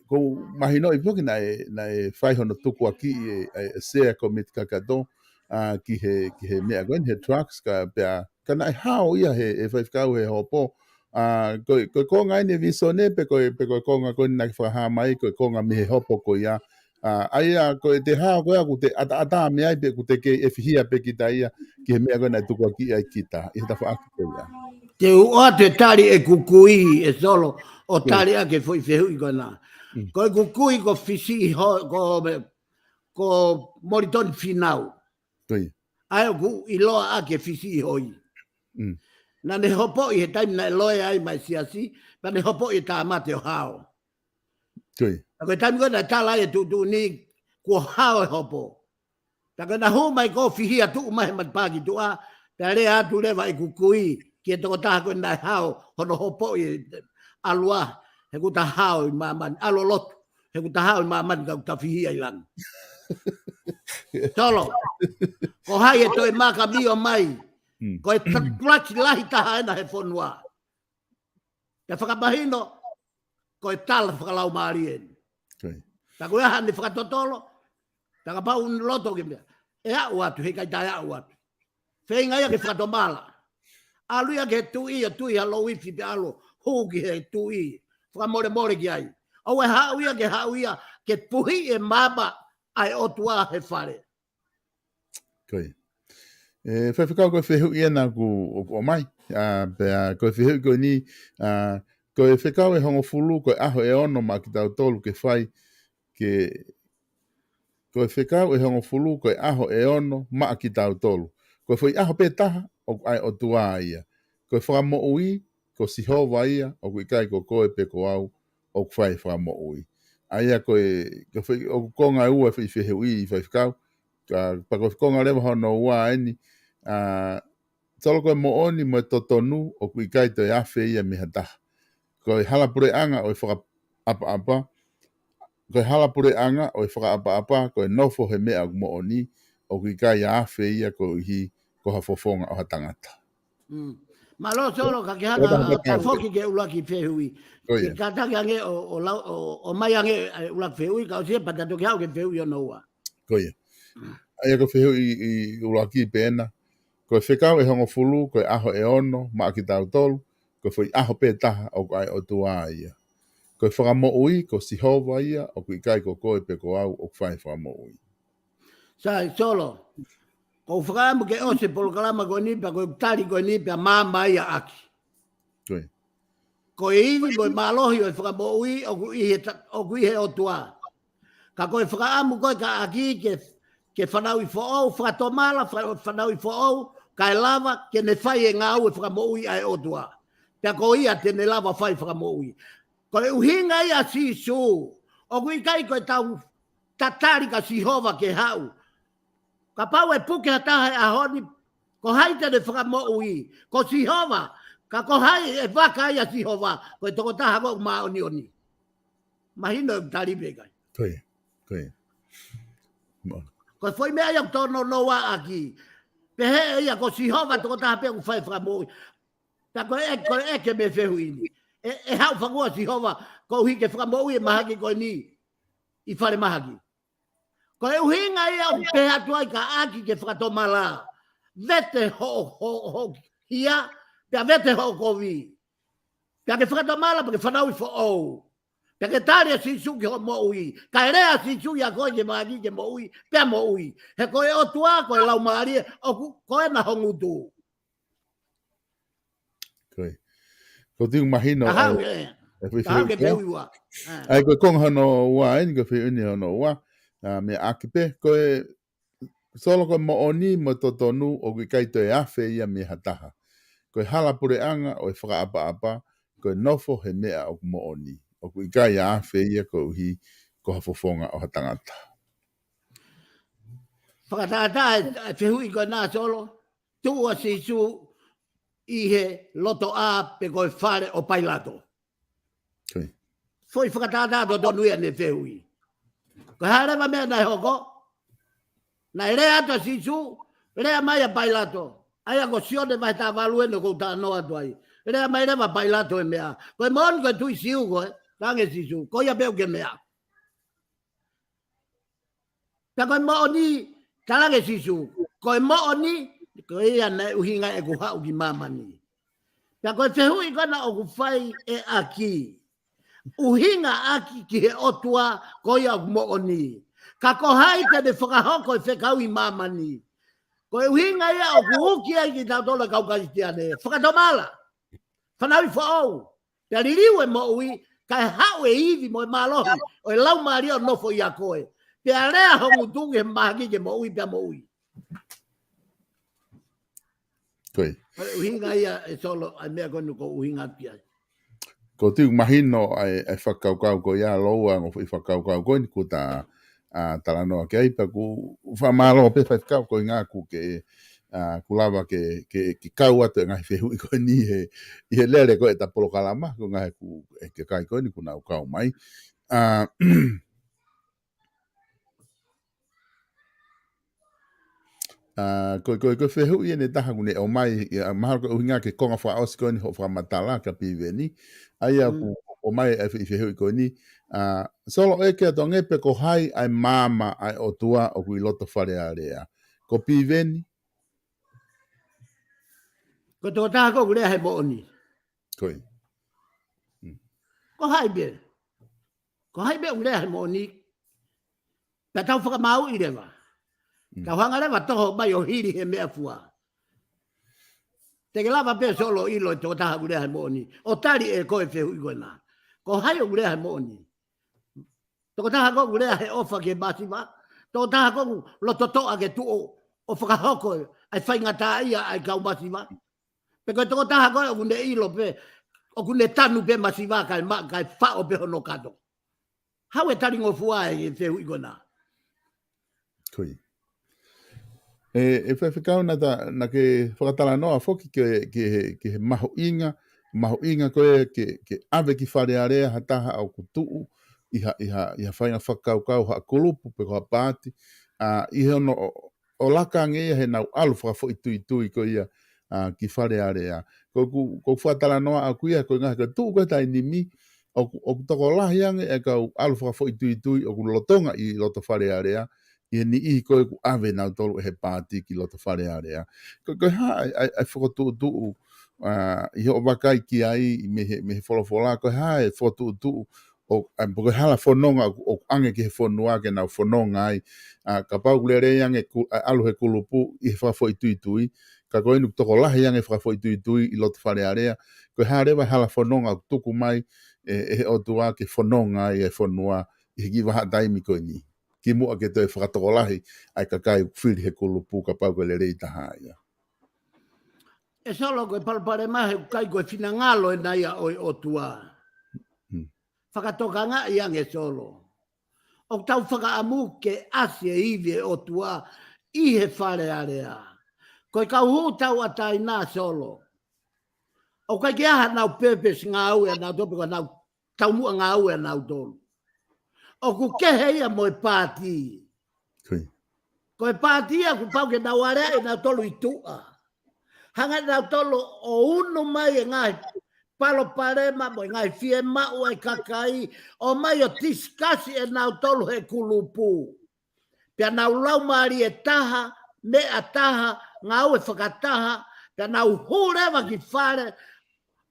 ʻoku ou mahinoʻi foki naʻe, naʻe fai hono tukuakiʻi e, e, e sea ko Miti Kakato, ʻa, ki he, ki he meʻa ko eni, he trucks ka pea, ka naʻe hao ia he, he Faifekau he hopo. ʻA, ko e, ko e konga eni e visone pe ko e, pe ko e konga ko eni naʻe fakahā mai, ko e konga mei he hopo ko ia. ʻA, ʻa ia ko e te hao ko ia ʻoku te ʻataʻatā mei ai pe ʻoku te kei ʻefihia pē kita ia ki he meʻa ko ē naʻe tukuakiʻi ai kita, ʻi he tafaʻaki ko ia. Te u ʻoatu e tali ʻeku kui ʻe Solo, ʻo tali ʻaki e foʻi fehuʻi ko ena. Mm. Ko ʻeku kui ko Fisiʻihoi, ko me-, ko Molitoni Finau. Ko ia. ʻA ia ʻoku ʻiloa ʻaki e Fisiʻihoi. Mm. Naʻa ne hopoʻi he taimi naʻe loea ai mai siasi, pea ne hopoʻi e tāmate ʻo hao. Ko ia. Pea ko e taimi ko ē naʻe tala ai e tuʻutuʻuni kuo hao e hopo. Pea ko ena hū mai ko e fihia tuʻu mai he matapā ki tuʻa, pea lea atu leva ʻeku kui ki he tokotaha ko ē naʻe hao hono hopoʻi e ʻalu ā, he ʻoku ta hao ʻi māmani, ʻalu ʻo lotu, he ʻoku ta hao ʻi māmani ka ʻoku ta fihia ʻi langi. Solo, ko hai ʻe toe makamio mai, mm, ko e ta-, tulaki lahi taha ena he fonua. Pea fakamahino, ko e tala fakalaumālie eni. Ko ia. Pea ko e hā ʻene fakatotolo, pea kapau ʻoku ne loto ke meʻa, ʻe aʻu atu, he ʻikai taʻeaʻu atu. Feinga ia ke fakatomala. ʻAlu ia ki he tuʻi, ʻo tui ha louifi pea ʻalu, hū ki he tuʻi, fakamolemole ki ai. ʻOua ʻe haʻu ia ke haʻu ia, ke puhiʻi e maama ʻa e ʻOtua he fale. Ko ia. ʻE, Faifekau, ko e fehuʻi ena ʻoku, ʻoku ʻomai. ʻA, pea, ko e fehuʻi ko eni, ʻa, ko e fekau ʻe hongofulu, ko e ʻaho ʻe ono maʻa kitautolu ke fai, ke, ko e fekau ʻe hongofulu, ko e ʻaho ʻe ono maʻa kitautolu. Ko e foʻi ʻaho pē taha, ʻoku ʻa e ʻOtua ia. Ko e fakamoʻui, ko Sihova ia, ʻoku ʻikai ko koe pe ko au, ʻoku fai e fakamoʻui. ʻA ia ko e, ko e foʻi, ʻoku konga ʻe ua e foʻi fehuʻi ʻi faifekau, ka, pea ko e konga leva hono ua eni, ʻa, Solo, ko e moʻoni mo e totonu, ʻoku ʻikai toe afe ia mei ha taha. Ko e hala puleʻanga ʻo e fakaʻapaʻapa, ko e hala puleʻanga ʻo e fakaʻapaʻapa, ko e nofo he meʻa ʻoku moʻoni, ʻoku ʻikai afe ia koeʻuhi ko ha fofonga ʻo ha tangata. Mm. Mālō Solo, ka ke hanga ʻo tafoki ki he ʻuluaki fehuʻi. Ko ia. Ke kātaki ange ʻo, ʻo lau, ʻo, ʻomai ange e ʻuluaki fehuʻi, ka ʻosi ia pea ta toki haʻu ki he fehuʻi hono ua. Ko ia. ʻA ia ko e fehuʻi ʻuluaki pē ena. Ko e fekau ʻe hongofulu, ko e ʻaho ʻe ono maʻa kitautolu, ko e foʻi ʻaho pē taha ʻoku ʻa e ʻOtua ia. Ko e fakamoʻui, ko Sihova ia, ʻoku ʻikai ko koe pe ko au ʻoku fai e fakamoʻui. Sai, Solo. ʻOku ou fakaʻamu ke ʻosi e polokalama ko eni, pea ko e tali ko eni, pea maama ia ʻaki. Ko ia. Ko e ivi mo e mālohi ʻo e fakamoʻui, ʻoku ʻi he ta-, ʻoku ʻi he ʻOtua. Ka ko e fakaʻamu ko ē ka ʻaki ke, ke fanauʻi foʻou, fakatomala, fa-, fanauʻi foʻou, kae lava ke ne fai e ngāue fakamoʻui ʻa e ʻOtua. Pea ko ia te ne lava fai fakamoʻui. Ko e ʻuhinga ia ʻa Sīsū, ʻoku ʻikai ko e tau tatali kia Sihova ke haʻu. Kapau ʻe puke ha taha he ʻaho ni, ko hai te ne fakamoʻui? Ko Sihova. Ka ko hai ʻe vaka ai ʻa Sihova? Ko e tokotaha ko ē ʻoku māʻoniʻoni. Mahino e tali pe ʻikai? Ko ia, ko ia. Mo- Ko e foʻi meʻa ia ʻoku tōnounou ʻaki. Pehē ʻe ia ko Sihova tokotaha pē ʻoku fai e fakamoʻui. Pea ko e, ko e ʻeke mei he fehuʻi ni. ʻE, ʻe haʻu fakua Sihova, koeʻuhi ke fakamoʻui e mahaki ko eni ʻi fale mahaki. Ko e ʻuhinga ia ʻoku pehē atu ai ka ʻaki ke fakatomala. Vete hoʻo, hoʻo, hoʻo hia, pea vete hoʻo kovi. Pea ke fakatomala, pea ke fanauʻi foʻou. Pea ke tali ʻa Sīsū ki hoʻo moʻui. Kae lea ʻa Sīsū ia koe ke mahaki ke moʻui, pea moʻui. He ko e ʻOtua, ko e Laumālie, ʻoku, ko ena ho ngutu. Ko ia. Ko e tui mahino. Ka haʻu ʻa e, ʻe, ʻe, ka haʻu ki he fehuʻi ua. ʻA. ʻA ia ko e konga hono ua eni, ko e fehuʻi ni hono ua. ʻA, meʻa ʻaki pē, ko e Solo, ko e moʻoni mo e totonu, ʻoku ʻikai toe afe ia mei ha taha. Ko e hala puleʻanga ʻo e fakaʻapaʻapa, ko e nofo he meʻa ʻoku moʻoni. ʻOku ʻikai afe ia koeʻuhi ko ha fofonga ʻo ha tangata. Fakatātā e, e fehuʻi ko ena Solo, tuʻu ʻa Sīsū ʻi he lotoʻā pe ko e fale ʻo Pailato. Ko ia. Foʻi fakatātā totonu ia ʻene fehuʻi. Ko e hā leva meʻa naʻe hoko? Naʻe lea atu ʻa Sīsū, lea mai ʻa Pailato. ʻA ia ko Sione vahe taha valu eni ʻoku ou talanoa atu ai. Lea mai leva ʻa Pailato e meʻa. Ko e moʻoni ko e tui Siu koe, talaange ʻe Sīsū. Ko ia pē ʻoku ke meʻa. Pea ko e moʻoni, talaange ʻe Sīsū, ko e moʻoni, ko ia naʻe ʻuhinga ʻeku haʻu ki māmani. Pea ko e fehuʻi ko ena ʻoku fai ʻe ʻaki. ʻUhinga ʻaki ki he ʻOtua ko ia ʻoku moʻoni. Ka ko hai te ne fakahoko e fekau ʻi māmani. Ko e ʻuhinga ia ʻoku uki ai kitautolu kau Kalisitiane. Fakatomala. Fanauʻi foʻou. Pea liliu e moʻui, kae haʻu e ivi mo e mālohi ʻo e Laumālie ʻo nofo ʻia koe. Pea lea ho ngutu ki he mahaki ke moʻui pea moʻui. Ko ia. Ko e ʻuhinga ia ʻe Solo, ʻa e meʻa ko eni ʻoku ou ʻuhinga atu ki ai. Ko e tui mahino ʻa e, ʻa e fakakaukau ko ia, ʻa e ongo foʻi fakakaukau ko eni kuo ta, ʻa, talanoa ki ai, pea ʻoku ou fakamālō pē faifekau ko e ʻuhinga ʻoku ke, ʻa, kuo lava ke, ke, ke kau atu e ngaahi fehuʻi ko eni he, ʻi he lele ko ē ʻeta polokalama, ko e ngaahi ʻoku, ʻe, kakai ko eni kuo nau kau mai. ʻA, ʻA, ko e, ko e, ko e fehuʻi eni ʻe taha ʻoku ne ʻomai, ʻa, mahalo ko e ʻuhinga ki he konga fakaʻosi ko eni hoʻo fakamatala kia Piveni. ʻA ia ʻoku ʻomai e fe-, fehuʻi ko eni. ʻA, Solo, ʻeke atu ange pe ko hai ʻa e maama ʻa e ʻOtua ʻoku ʻi loto Fale Alea. Ko Piveni? Ko e tokotaha ko ē ʻoku lea he moʻoni. Ko ia. Ko hai pē? Ko hai pē ʻoku lea he moʻoni? Pea tau fakamāuʻi leva. Tau hanga leva ʻo toho mai ʻo hili he meʻafua. Te ke lava pē Solo ʻilo e tokotaha ʻoku lea he moʻoni. ʻO tali ʻe koe e fehuʻi ko ena. Ko hai ʻoku lea he moʻoni? Tokotaha ko ē ʻoku lea he ʻofa ki he masiva. Tokotaha ko ē ʻoku loto toʻa ke tuʻu ʻo fakahoko ʻa e faingataʻaʻia ʻa e kau masiva. Pe ko e tokotaha ko ē ʻoku ne ʻilo pē, ʻoku ne tanu pē masiva kae ma-, kae faʻo pē hono kato. Hau e talingofua e fehuʻi ko ena. Ko ia. ʻE, ʻe Faifekau, naʻa ta, naʻa ke fakatalanoa foki ki he, ki he, ki he mahuʻinga, mahuʻinga ko ē ke, ke ʻave ki Fale Alea ha taha ʻoku tuʻu ʻi ha, ʻi ha, ʻi ha faʻahinga fakakaukau ha kulupu pe ko ha paati, ʻa, ʻi he ono ʻo, ʻo laka ange ia heʻenau ʻalu fakafoʻituitui ko ia, ʻa, ki Fale Alea. Ko ʻeku, ko ʻeku fakatalanoa ʻaʻaku ia, ko e ngaahi, ko e tuʻu ko ē he taimi ni, ʻoku, ʻoku tokolahi ange e kau ʻalu fakafoʻituitui ʻoku lolotonga ʻi loto Fale Alea, ʻi he niʻihi ko ē ʻoku ʻave nautolu ʻe he paati ki loto Fale Alea. Ko, ko e hā ʻa e, ʻa e, ʻa e fokotuʻutuʻu, ʻa, ʻi hoʻo vakai ki ai, mei he, mei he folofola, ko e hā e fokotuʻutuʻu, ʻo, ʻa, pe ko e hala fononga ʻoku, ʻoku ʻange ki he fonua ke nau fononga ai. ʻA, kapau ʻoku lelei ange ku-, ʻa, ʻalu he kulupu ʻi he fakafoʻituitui, ka ko eni ʻoku tokolahi ange fakafoʻituitui ʻi loto Fale Alea, ko e hā leva e hala fononga ʻoku tuku mai ʻe, ʻe he ʻOtua ke fononga ai e fonua ʻi he kiʻi vahaʻa taimi ko eni. Kimuʻa ke toe fakatokolahi ʻa e kakai ʻoku fili he kulupu kapau ko e lelei taha ia. ʻE Solo, ko e palopalema he ʻoku ʻikai ko e finangalo ena ia ʻo e ʻOtua. Hmm. Fakatokangaʻi ange Solo. ʻOku tau fakaʻamu ke ʻasi e ivi e ʻOtua ʻi he Fale Alea. Ko e kau hū tauʻatāina Solo. ʻOku ʻikai ke ʻi ai hanau purpose ngāue ʻanautolu pe ko ʻenau taumuʻa ngāue ʻanautolu. ʻOku kehe ia mo e paati. Ko ia. Ko e paati ia kuo pau ke nau aleaʻi ʻanautolu ʻi tuʻa. Hanga ʻe nautolu ʻo unu mai e ngaahi palopalema mo e ngaahi fiemaʻu ʻa e kakai, ʻomai ʻo tisikasi ʻe nautolu he kulupu. Pea nau laumālie taha, meʻa taha, ngāue fakataha, pea nau hū leva ki fale,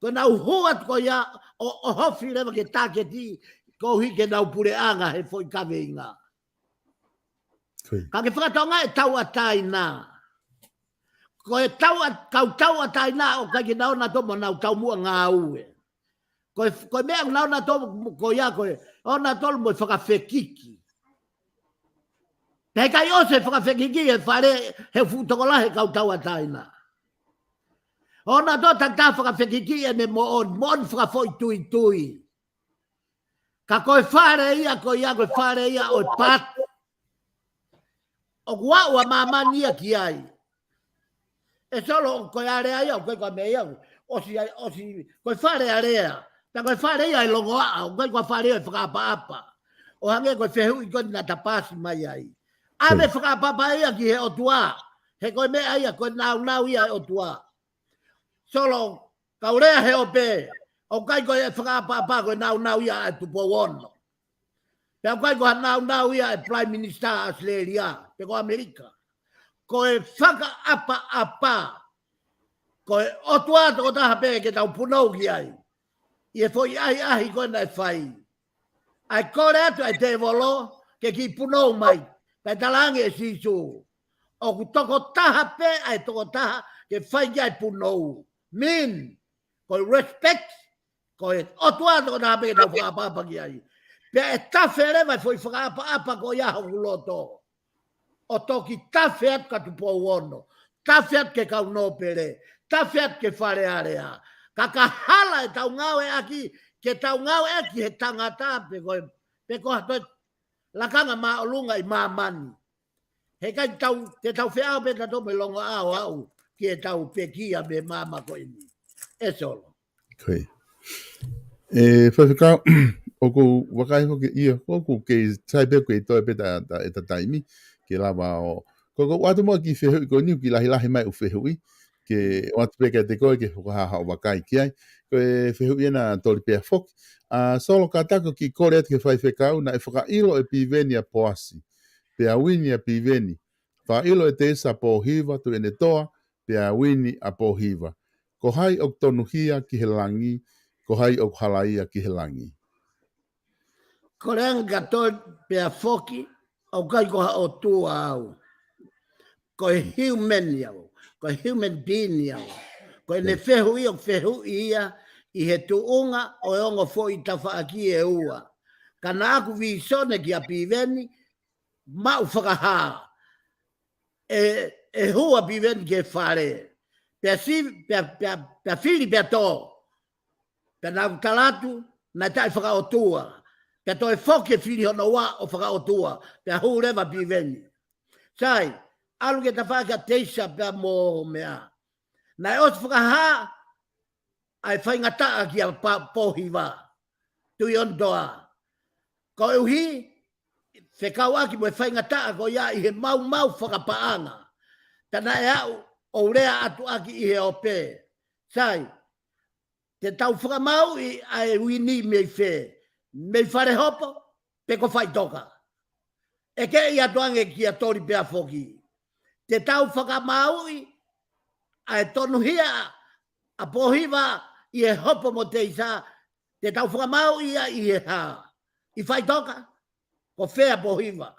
ko ʻenau hū atu ko ia ʻo, ʻo ʻohofi leva ki he tāketi, koeʻuhi ke nau puleʻanga he foʻi kaveinga. Ko ia. Ka ke fakatokangaʻi e tauʻatāina. Ko e tauʻa-, kau tauʻatāina ʻoku ʻikai ke nau ō nautolu mo ʻenau taumuʻa ngāue. Ko e, ko e meʻa ʻoku nau ō nautolu ko ia ko e, ō nautolu mo e fakafekiki. Pea ʻikai ʻosi e fakafekiki he fale he fuʻu tokolahi e kau tauʻatāina. ʻO nautolu tatau fakafekiki ʻene moʻoni, moʻoni fakafoʻituitui. Ka ko e fale ia, ko ia, ko e fale ia ʻo e paati. ʻOku aʻu ʻa māmani ia ki ai. ʻE Solo, ko e Alea ia, ʻoku ʻikai ko e meʻa ia, ʻosi ai, ʻosi, ko e Fale Alea. Pea ko e fale ia ʻe longoaʻa, ʻoku ʻikai ko e fale ia ʻe fakaʻapaʻapa. ʻO hangē ko e fehuʻi ko ē naʻa ta paasi mai ai. ʻAve Hmm. fakaʻapaʻapa ia ki he ʻOtua. He ko e meʻa ia, ko e nāunau ia ʻo e ʻOtua. Solo, kau lea he ope, ʻoku ʻikai ko e fakaʻapaʻapa ko e nāunau ia ʻa e Tupou Ono. Pea ʻoku ʻikai ko ha nāunau ia ʻa e Prime Minister ʻAositelēlia, pe ko ʻAmelika. Ko e fakaʻapaʻapa, ko e ʻOtua tokotaha pē ke tau punou ki ai. ʻI he foʻi ʻahiʻahi ko ē naʻe fai. ʻA e kole atu ʻa e tēvolo ke kiʻi punou mai, kae talaange ʻe Sīsū. ʻOku tokotaha pē ʻa e tokotaha ke fai ki ai punou. Mean, ko e respect, ko e ʻOtua tokotaha pē ke tau fakaʻapaʻapa ki ai. Pea ʻe tafe leva e foʻi fakaʻapaʻapa ko ia hoku loto. ʻO toki tafe atu kia Tupou Ono, tafe atu ki he kau nōpele, tafe atu ki he Fale Alea. Ka ka hala ʻetau ngāueʻaki, ke tau ngāueʻaki he tangata pe ko e, pe ko ha toe lakanga māʻolunga ʻi māmani. He ʻikai tau, te tau feʻao pē tautolu mo e longoaʻa ʻo aʻu ki heʻetau pekia mei māmani ko eni. ʻE Solo. Ko ia. ʻE, Faifekau, ʻoku ou vakai foki ia, ʻoku kei sai pē, kei toe pē ta, ta, ʻeta taimi, ke lava ʻo. Ko, ko ʻoatu muʻa e kiʻi fehuʻi ko eni, kiʻi lahilahi mai ʻeku fehuʻi, ke ʻoatu pē kiate koe ke fakahā haʻo vakai ki ai. Ko e fehuʻi ena Toli Pea Foki. ʻA, Solo, kātaki ʻo kiʻi kole atu ki he Faifekau, naʻe fakaʻilo ʻe Piveni ʻa Poasi, pea Uini ʻa Piveni. Fakaʻilo ʻe Teisa ʻa Pōhiva, Tuʻiʻonetoa, pea Uini ʻa Pōhiva. Ko hai ʻoku tonuhia ki he langi, ko hai ʻoku halaia ki he langi? Kole ange kia Toli Pea Foki, ʻoku ʻikai ko ha ʻotua au. Ko e human au, ko e human being au. Ko ʻene fehuʻi ʻoku fehuʻi ia ʻi he tuʻunga ʻo e ongo foʻi tafaʻaki ʻe ua. Ka naʻa ku vīsone kia Piveni, maʻu fakahā. ʻE, ʻe hū ʻa Piveni ki he fale. Pea si-, pea, pea, pea fili pea tō. Pea naʻa ku tala atu, naʻe taʻe fakaʻotua. Pea toe foki e fili hono ua ʻo fakaʻotua. Pea hū leva Piveni. Sai, ʻalu ki he tafaʻaki ʻa Teisa pea mo meʻa. Naʻe ʻosi fakahā, ʻa e faingataʻa kia Pa-, Pōhiva. Tuʻi Onotoa. Koeʻuhi, fekauʻaki mo e faingataʻa ko ia ʻi he maumau fakapaʻanga. Pea naʻe aʻu, ʻo lea atu ʻaki ʻi he ope. Sai, te tau fakamāuʻi ʻa e uini mei fē, mei Falehopo, pe ko Faʻitoka. ʻE ke ʻi atu ange kia Toli pea foki. Te tau fakamāuʻi, ʻa e tonuhia, ʻa Pōhiva, ʻi he hopo mo Teisa, te tau fakamāuʻi ia ʻi he hā. ʻI Faʻitoka, ko fē ʻa Pōhiva.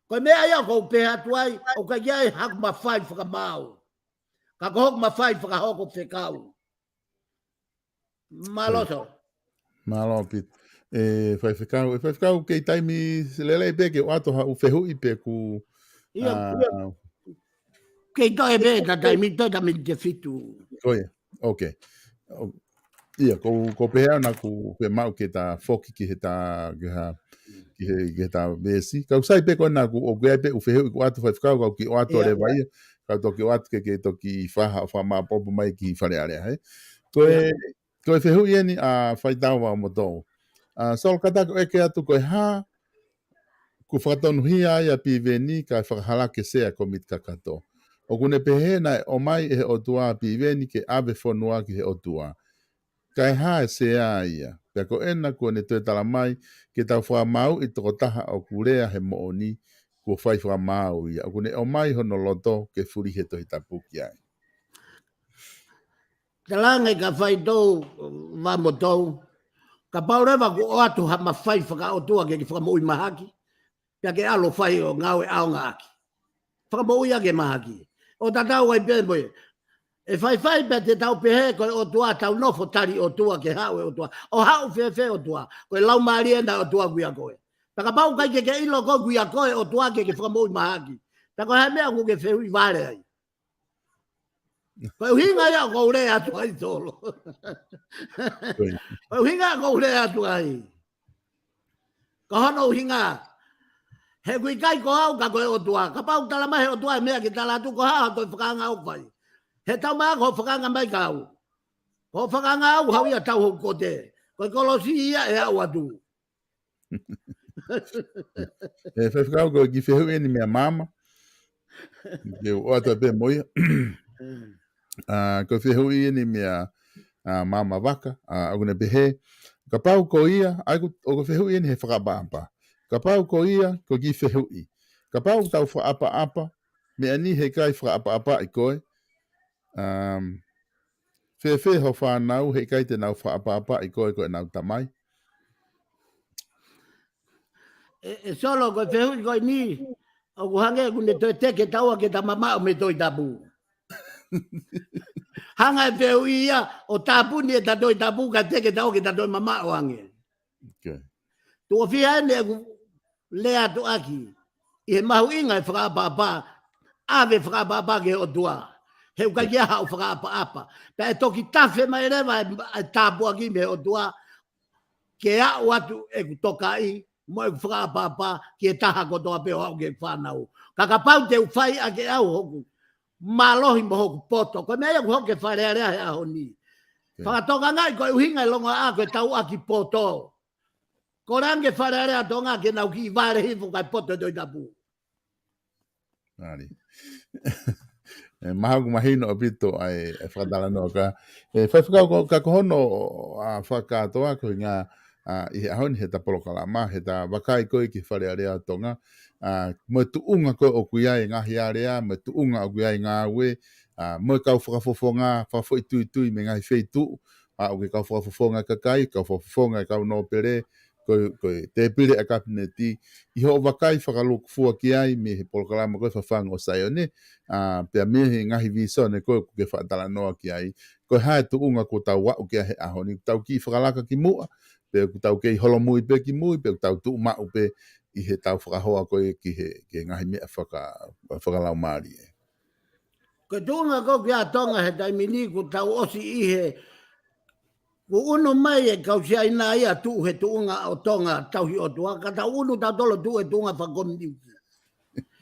Ko e meʻa ia ʻoku ou pehē atu ai, ʻoku ʻikai ai haku mafai fakamāu. Ka ko hoku mafai fakahoko fekau. Mālō. Mālō Pita. ʻE, faifekau, ʻe faifekau kei taimi lelei pē ke ʻoatu haʻu fehuʻi pe ku, Ia, ʻa, ia. Kei toe pē ta taimi toe ta miniti fitu. Ko ia. Ok. ʻO, ia, ko, ko pehē naʻa ku pē maʻu ke ta foki ki he ta, ki ha, ki he, ki he ta veesi. Kau sai pē ko naʻa ku, ʻoku ʻi ai pē ʻū fehuʻi kuo ʻoatu faifekau, kau kiʻi ʻoatu Ia, leva ia. ia. Kau toki ʻoatu ke, ke toki faha, faha maʻopoʻopo mai ki Fale Alea, he? Ko e, Ia. ko e fehuʻi eni ʻa Faitau Vaomotou. ʻA, Solo Kata ko ʻeke atu ko e hā, kuo fakatonuhia ai ʻa Piveni kae fakahala ke sea komiti kakato. ʻOku ne pehē naʻe ʻomai ʻe he ʻOtua ʻa Piveni ke ʻave fonua ki he ʻOtua. Kae hā e sea ia. Pea ko ena kuo ne toe tala mai ke tau fakamāuʻi tokotaha ʻoku lea he moʻoni kuo fai fakamāu ia. ʻOku ne ʻomai hono loto ke fuli he Tohi Tapu ki ai. Talange ka Faitau Vaomotou. Kapau leva kuo ʻoatu ha mafai fakaʻotua ke ke fakamoʻui mahaki. Pea ke ʻalu fai ʻo ngāue ʻaonga ʻaki. Fakamoʻui ʻaki e mahaki. ʻO tatau ai pē mo ia. ʻE faifai pē te tau pehē ko e ʻOtua tau nofo tali ʻOtua ke haʻu e ʻOtua. ʻO haʻu fēfē ʻOtua. Ko e Laumālie ʻena ʻOtua ʻoku ʻia koe. Pea kapau ʻikai ke ke ʻilo ko ʻoku ʻia koe ʻOtua ke ke fakamoʻui mahaki. Pea ko e hā e meʻa ʻoku ke fehuʻi vale ai. Ko e ʻuhinga ia ʻoku ou lea atu ai Solo. Ko e ʻuhinga ʻoku ou lea atu ai. Ko hono ʻuhinga. He ʻoku ʻikai ko au ka ko e ʻOtua. Kapau tala mai he ʻOtua e meʻa ke tala atu ko e hā hoʻo toe fakaanga ʻoku fai. He tau mai ko e fakaanga mai ka au. Ko e fakaanga au haʻu ia tau hoku kote. Ko e kolosi ia ʻe aʻu atu. ʻE faifekau ko e kiʻi fehuʻi eni meia Mama. Ke u ʻoatu pē mo ia. ʻA, ko e fehuʻi eni meia, ʻa, Mama Vaka, ʻa, ʻoku ne pehē. Kapau ko ia, ʻa ia ko, ʻoku fehuʻi eni he fakaʻapaʻapa. Kapau ko ia, ko e kiʻi fehuʻi. Kapau tau fakaʻapaʻapa, meʻa ni heʻikai fakaʻapaʻapaʻi koe. Um, fēfē ho fānau heʻikai te nau fakaʻapaʻapaʻi koe ko ʻenau tamai. ʻE, ʻe Solo ko e fehuʻi ko eni, ʻoku hangē ʻoku ne toe teke taua ke ta mamaʻo mei Tohi Tapu. Hanga e fehuʻi ia, ʻo tāpuni ʻeta Tohi Tapu ka teke taua ke ta toe mamaʻo ange. Ok. Tuʻo fiha eni ʻeku lea atu ʻaki. ʻI he mahuʻinga e fakaʻapaʻapa, ʻave fakaʻapaʻapa ki he ʻOtua. He ʻoku ʻikai ke ʻi ai haʻo fakaʻapaʻapa. Pea ʻe toki tafe mai leva e, e tāpuaki mei he ʻOtua. Ke aʻu atu ʻeku tokaʻi, mo ʻeku fakaʻapaʻapa, ki he taha kotoa pē ʻo aʻu ki he fānau. Ka kapau te u fai ʻaki ʻe au hoku. Mālohi mo hoku poto. Ko e meʻa ia ʻoku hoko ki Fale Alea he ʻaho ni. Ok. Fakatokangaʻi ko e ʻuhinga e longoaʻa ko e tau ʻaki poto. Ko e langa e Fale Alea Tonga ke nau kiʻi vale hifo kae poto e Tohi Tapu. Mālie. ʻE, mahalo ʻoku mahino ʻaupito ʻa e, e fakatalanoa ka. ʻE, faifekau ko, ka ko hono, ʻa, fakakātoa ko e ʻuhinga, ʻa, ʻi he ʻaho ni heʻeta polokalama, heʻeta vakai ko ē ki Fale Alea Tonga, ʻa, mo e tuʻunga ko ē ʻoku ʻi ai e ngaahi alea, mo e tuʻunga ʻoku ʻi ai e ngāue, ʻa, mo e kau fakafofonga, fakafoʻituitui mei he ngaahi feituʻu, ʻa, ʻoku ʻi ai e kau fakafofonga kakai, kau fakafofonga e kau nōpele, ko e, ko e tēpile ʻa e Kapineti, ʻi hoʻo vakai fakalūkufua ki ai mei he polokalama ko e Fafangu ʻo Saione, ʻa, pea mei he ngaahi vīsone ko ē ʻoku ke fakatalanoa ki ai. Ko e hā e tuʻunga kuo tau aʻu ki ai he ʻaho ni, tau kiʻi fakalaka ki muʻa, pe ʻoku tau kei holomui pē ki mui, pe ʻoku tau tuʻu maʻu pē ʻi heʻetau fakahoa ko ē ki he, ki he ngaahi meʻa faka-, fakalaumālie. Ko e tuʻunga ko ē ʻa Tonga he taimi ni kuo tau ʻosi ʻi he, kuo ʻunu mai e kau Siaina ia tuʻu he tuʻunga ʻo Tonga tauhi ʻOtua, ka tau ʻunu tautolu tuʻu he tuʻunga fakakominiuki.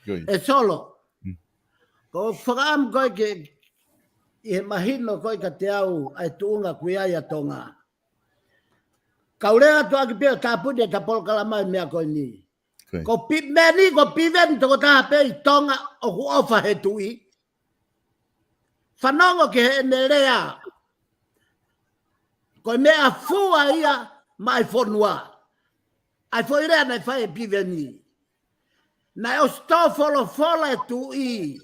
Ko ia. ʻE Solo. Mm. Ko e fakaʻamu ko ē ke, ʻi he mahino ko ē kiate au ʻa e tuʻunga kuo ʻi ai ʻa Tonga. Kau lea atu ʻaki pē ʻo tāpuni ʻeta polokalama ʻi he meʻa ko eni. Ko ia. Ko Pi-, meʻa ni ko Piveni tokotaha pē ʻi Tonga ʻoku ʻofa he tuʻi. Fanongo ki heʻene lea. Ko e meʻafua ia maʻa e fonua. ʻA e foʻi lea naʻe fai ʻe Piveni. Naʻe ʻosi tō folofola e tuʻi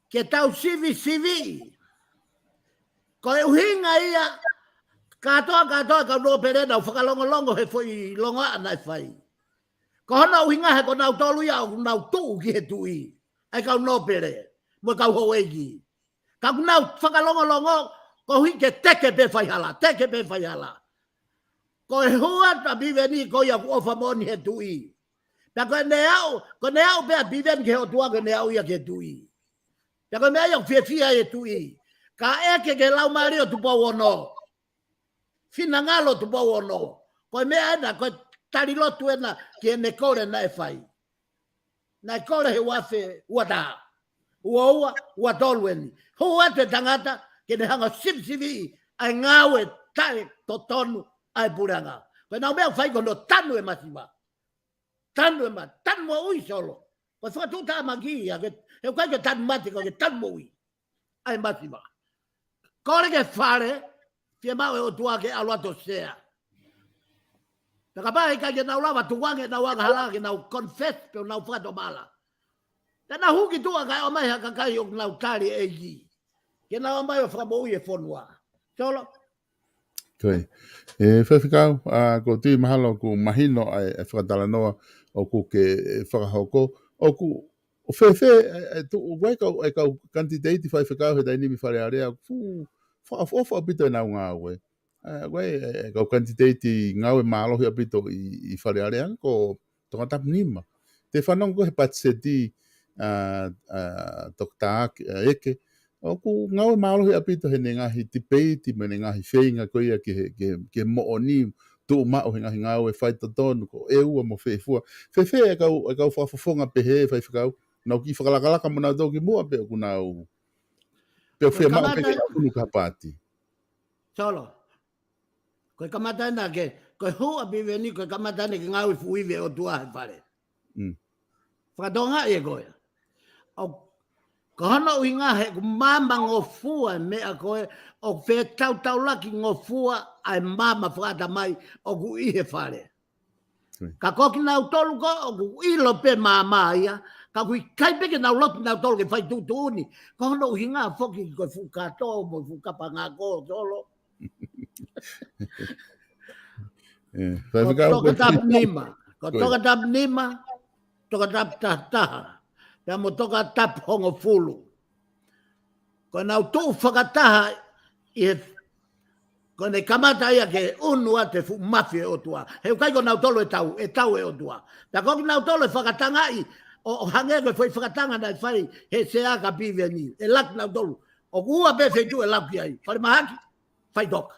ke tau sivisiviʻi. Ko e ʻuhinga ia, kātoa, kātoa e kau nōpele naʻa nau fakalongolongo he foʻi longoaʻa naʻe fai. Ko hono ʻuhinga he ko nautolu ia ʻoku nau tuʻu ki he tuʻi. ʻA e kau nōpele, mo e kau houʻeiki. Ka ʻoku nau fakalongolongo, koeʻuhi ke teke pē faihala, teke pē faihala. Ko e hua ʻa Piveni ko ia ʻoku ʻofa moʻoni he tuʻi. Pea ko ʻene aʻu, ko ʻene aʻu pē ʻa Piveni ki he ʻOtua ko ʻene aʻu ia ki he tuʻi. Pea ko e meʻa ia ʻoku fiefia ai e tuʻi. Kae ʻeke ki he Laumālie ʻo Tupou Ono. Finangalo Tupou Ono. Ko e meʻa ena, ko e tali lotu ena ki heʻene kole naʻe fai. Naʻe kole he ua afe ua taha. Ua ua, ua tolu eni. Hū atu e tangata, ke ne hanga ʻo sivisiviʻi ʻa e ngāue taʻetotonu ʻa e puleʻanga. Ko ʻenau meʻa ʻoku fai ko hono tanu e masiva. Tanu e ma-, tanu moʻui Solo. Ko e fakatuʻutāmaki ia, ke, he ʻoku ʻikai ke tanu mate, ko e ke tanu moʻui ʻa e masiva. Kole ki he fale, fiemaʻu e ʻOtua ke ʻalu atu ʻo sea. Pea kapau ʻe ʻikai ke nau lava tukuange ʻenau angahala ke nau confess pe ʻo nau fakatomala. Pea nau hū ki tuʻa kae ʻomai ha kakai ʻoku nau tali e ʻEiki. Ke nau ʻomai ʻo fakamoʻui e fonua. Solo. Ko ia. ʻE, Faifekau, ʻa, ʻoku ou tui mahalo ʻoku mahino ʻa e, ʻa e fakatalanoa ʻoku ke, ʻe, fakahoko. ʻOku, ʻoku fēfē, ʻe, ʻe, tuʻu, ʻoku ʻi ai e kau, ʻe, kau kanititeiti faifekau he taimi ni Fale Alea, ʻoku fuʻu fakaʻofoʻofa ʻaupito ʻenau ngāue. ʻE, ʻoku ʻi ai e, ʻe, kau kanititeiti ngāue mālohi ʻaupito ʻi, ʻi Fale Alea, ko Tongatapu nima. Te u fanongo ko ē he patiseti, ʻa, ʻa, Toketā Ake, ʻa, Eke. ʻOku ngāue mālohi ʻaupito heʻene ngaahi tipeiti, mo ʻene ngaahi feinga ko ia ki he, ki he, ki he moʻoni, tuʻu maʻu he ngaahi ngāue faitotonu, ko ʻEua mo Feifua. Fēfē e kau, e kau fakafofonga pehē, Faifekau, nau kiʻi fakalakalaka mo nautolu ki muʻa pe ʻoku nau, pe ʻoku Ko e fiemaʻu pē kamata ke nau ʻunu ki ha paati. Solo. Ko e kamata ena ke, ko e hū ʻa Piveni, ko e kamata ena ke ngāue fuʻu ivi e ʻOtua he fale. Mm. Fakatonga ia ko ia. ʻO, ko hono ʻuhinga he ʻoku māmangofua e meʻa ko ē, ʻoku fetautaulaki ngofua ʻa e maama fakaʻatamai ʻoku ʻi he fale. Ka ko kinautolu ko ē ʻoku ʻilo pē maama ia, ka ʻoku ʻikai pē ke nau lotu nautolu ke fai tuʻutuʻuni. Ko hono ʻuhinga foki ko e fuʻu kātō mo e fuʻu kapanga ko Solo. ʻE, Ko Faifekau, ko Toketā nima. Ko Toketā nima, Toketā taha taha. Pea mo Toketā hongofulu. Ko ʻenau tuʻu fakataha ʻi he, ko ʻene kamata ia ke ʻunu atu e fuʻu mafi e ʻOtua. He ʻoku ʻikai ko nautolu e tau, e tau e ʻOtua. Pea ko kinautolu e fakatangaʻi, ʻo, ʻo hangē ko e foʻi fakatanga naʻe fai he sea ka Piveni. ʻE laki nautolu. ʻOku ua pē feituʻu ʻe laki ai. Falemahaki, Faʻitoka.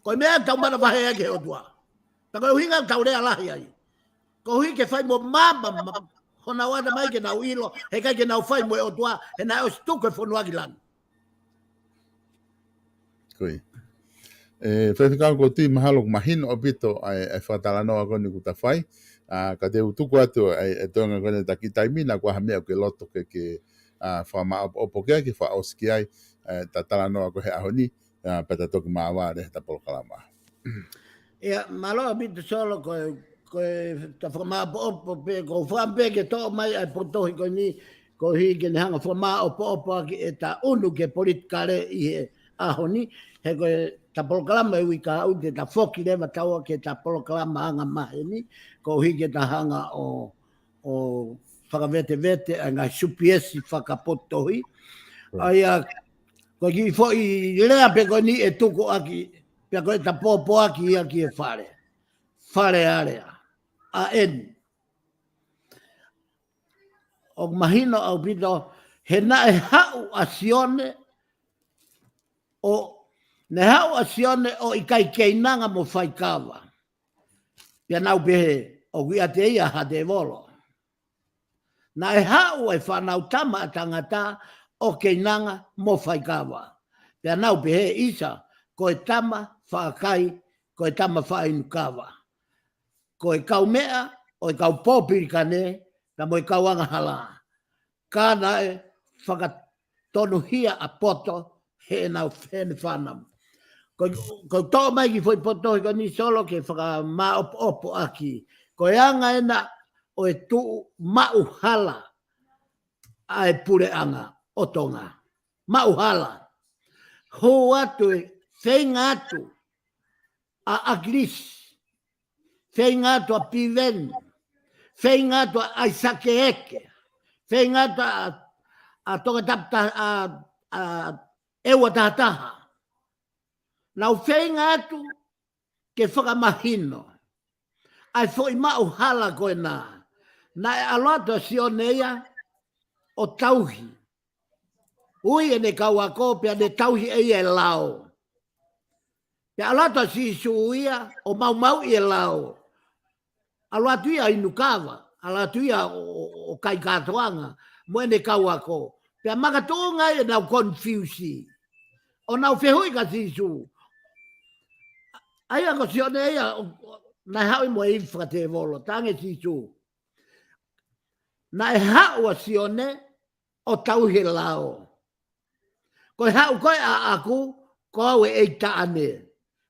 Ko e meʻa ʻoku tau manavahē ai ki he ʻOtua. Pea ko e ʻuhinga ʻoku tau lea lahi ai. Koeʻuhi ke fai mo maama, ma, honau ʻatamai ke nau ʻilo, he ʻikai ke nau fai mo e ʻOtua, he naʻe ʻosi tuku e fonua ki langi. Ko ia. ʻE, Faifekau, ʻoku ou tui mahalo ʻoku mahino ʻaupito ʻa e, ʻa e fakatalanoa ko eni kuo ta fai. ʻA, ka te u tuku atu ʻa e, ʻa e toenga ko eni ʻa e taki taimi, naʻa kuo ʻi ai ha meʻa ʻoku ke loto ke, ke, ʻa, fakamāʻopoʻopo ki ai, ke fakaʻosi ki ai, ʻa, ʻeta talanoa ko ē he ʻaho ni, ʻa, pea ta toki māvae heʻeta polokalama. ʻIa, mālō ʻaupito Solo ko e, ko ʻeta fakamāʻopoʻopo pē, ko u fakaʻamu pē ke toʻo mai ʻa e potohi ko eni, koeʻuhi ke ne hanga ʻo fakamāʻopoʻopo ʻaki ʻeta ʻunu ki he politikale ʻi he ʻaho ni, he ko e ʻeta polokalama ʻi he uike kahaʻu, te ta foki leva taua ki heʻeta polokalama anga maheni, koeʻuhi ke ta hanga ʻo, ʻo fakavetevete ʻa e ngaahi supiesi fakapotohi. ʻA ia, ko e kiʻi foʻi lea pē ko eni ʻe tuku ʻaki, pea ko ʻeta pōpoaki ia ki he Fale. Fale Alea. ʻA eni. ʻOku mahino ʻaupito, he naʻe haʻu ʻa Sione, ʻo, naʻe haʻu ʻa Sione ʻo ʻikai keinanga mo faikava. Pea nau pehē, ʻoku ʻiate ia ha tēvolo. Naʻe haʻu ʻa e Fanautama ʻa Tangata ʻo keinanga mo faikava. Pea nau pehē, ʻisa, ko e tama faʻa kai, ko e tama faʻa inu kava. Ko e kaumeʻa ʻo e kau pōpilikane, pea mo e kau angahala. Ka naʻe fakatonuhia ʻa Poto heʻenau, heʻene fānau. Ko, ko e toʻo mai kiʻi foʻi potohi ko eni Solo ke fakamāʻopoʻopo ʻaki. Ko e anga ena ʻo e tuʻu maʻuhala ʻa e puleʻanga ʻo Tonga. Maʻuhala. Hū atu ē, feinga atu ʻa ʻAkilisi. Feinga atu ʻa Piveni. Feinga atu ʻa ʻAisake Eke. Feinga atu ʻa, ʻa Tongatapu taha, ʻa, ʻa ʻEua Tahataha. Nau feinga atu ke fakamahino ʻa e foʻi maʻuhala ko ena. Naʻe ʻalu atu ʻa Sione ia ʻo tauhi. Ui ʻene kau ako pea ne tauhi ʻe ia e lao. Pea ʻalu atu ʻa Sīsū ia ʻo maumauʻi e lao. ʻAlu atu ia inu kava, ʻalu atu ia ʻo, ʻo, ʻo kai kātoanga, mo ʻene kau ako. Pea makatuʻunga ai ʻenau confuse. ʻO nau fehuʻi kia Sīsū. ʻA ia ko Sione ia, ʻo, ʻo, naʻe haʻu ia mo e ivi fakatēvolo, talaange ʻe Sīsū. Naʻe haʻu ʻa Sione, ʻo tauhi e lao. Ko e haʻu ko ē ʻaʻaku, ko au e ʻeitaʻane.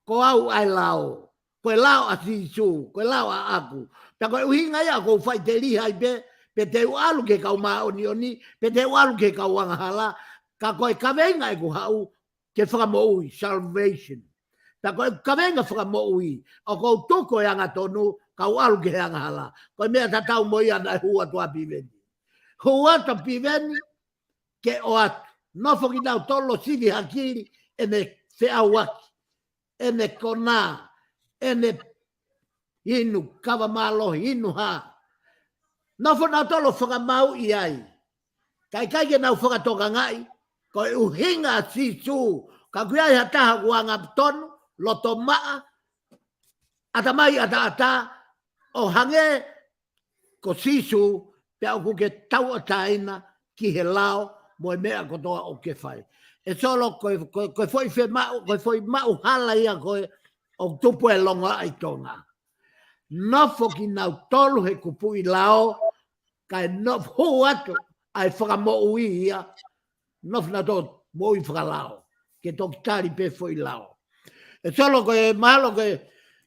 Ko au ʻa e lao. Ko e lao ʻa Sīsū, ko e lao ʻaʻaku. Pea ko e ʻuhinga ia ʻoku ou faʻiteliha ai pē, pe te u ʻalu ki he kau māʻoniʻoni, pe te u ʻalu ki he kau angahala, ka ko e kaveinga ʻeku haʻu, ke fakamoʻui, salvation. Pea ko e kaveinga fakamoʻui, ʻoku ou tuku e angatonu, kau ʻalu ki he angahala. Ko e meʻa tatau mo ia naʻe hū atu ʻa Piveni. Hū atu ʻa Piveni, ke ʻoatu. Nofo kinautolu ʻo sivi hakili, ʻene feʻauaki, ʻene konā, ʻene inu kava mālohi, inu hā. Nofo nautolu ʻo fakamauʻi ai. Ka ʻikai ke nau fakatokangaʻi, ko e ʻuhinga ʻa Sīsū, ka ʻoku ʻi ai ha taha ʻoku angatonu, loto maʻa, ʻatamai ʻataʻatā, ʻo hangē ko Sīsū, pea ʻoku ke tauʻatāina ki he lao mo e meʻa kotoa ʻoku ke fai. ʻE Solo, ko e, ko e, ko e foʻi femaʻu, ko e foʻi maʻuhala ia ko ē ʻoku tupu e longoaʻa ʻi Tonga. Nofo kinautolu he kupuʻi lao, kae nofo hū atu ʻa e fakamoʻui ia, nofo nautolu moʻui fakalao, ke toki tali pē foʻi lao. ʻE Solo, ko e mahalo ko e,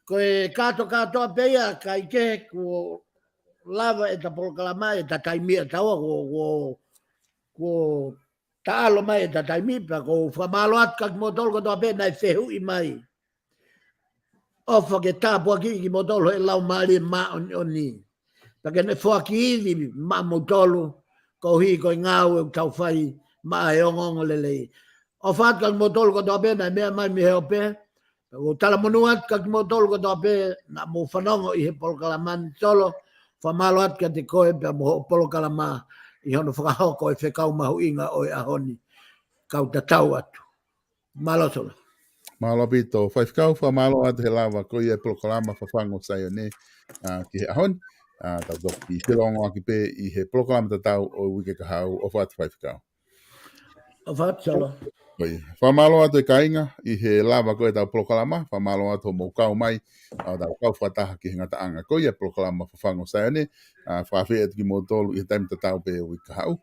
ko e kātokātoa pē ia, kae kehe kuo lava ʻeta polokalama, ʻeta taimi ʻataua, kuo, kuo, kuo taʻalo mai ʻeta taimi, pea ʻoku ou fakamālō atu kia kimoutolu kotoa pē naʻe fehuʻi mai. ʻOfa ke tāpuakiʻi kimoutolu ʻe he Laumālie Māʻoniʻoni. Pea ke ne foaki ivi maʻamoutolu, koeʻuhi ko e ngāue ʻoku tau fai maʻa e ongoongolelei. ʻOfa atu kia kimoutolu kotoa pē naʻe meʻa mai mei he ope. Pea ʻoku ou talamonū atu kia kimoutolu kotoa pē naʻa mou fanongo ʻi he polokalama ni Solo. Fakamālō atu kiate koe pea mo hoʻo polokalama ʻi hono fakahoko e fekau mahuʻinga ʻo e ʻaho ni. Kau tatau atu. Mālō Solo. Mālō ʻaupito. Faifekau, fakamālō atu he lava ko ia e polokalama Fafangu ʻo Saione, ʻa, ki he ʻaho ni. ʻA, tau toki felongoaki pē ʻi he polokalama tatau ʻo e uike kahaʻu. ʻOfa atu Faifekau. ʻOfa atu Solo. Ko ia. Fakamālō atu e kāinga ʻi he lava ko ē ʻetau polokalama. Fakamālō atu hoʻomou kau mai, ʻa, ʻetau kau fakataha ki he ngataʻanga ko ia e polokalama Fafangu ʻo Saione. ʻA, fakaafeʻi atu kimoutolu ʻi he taimi tatau pē uike kahaʻu.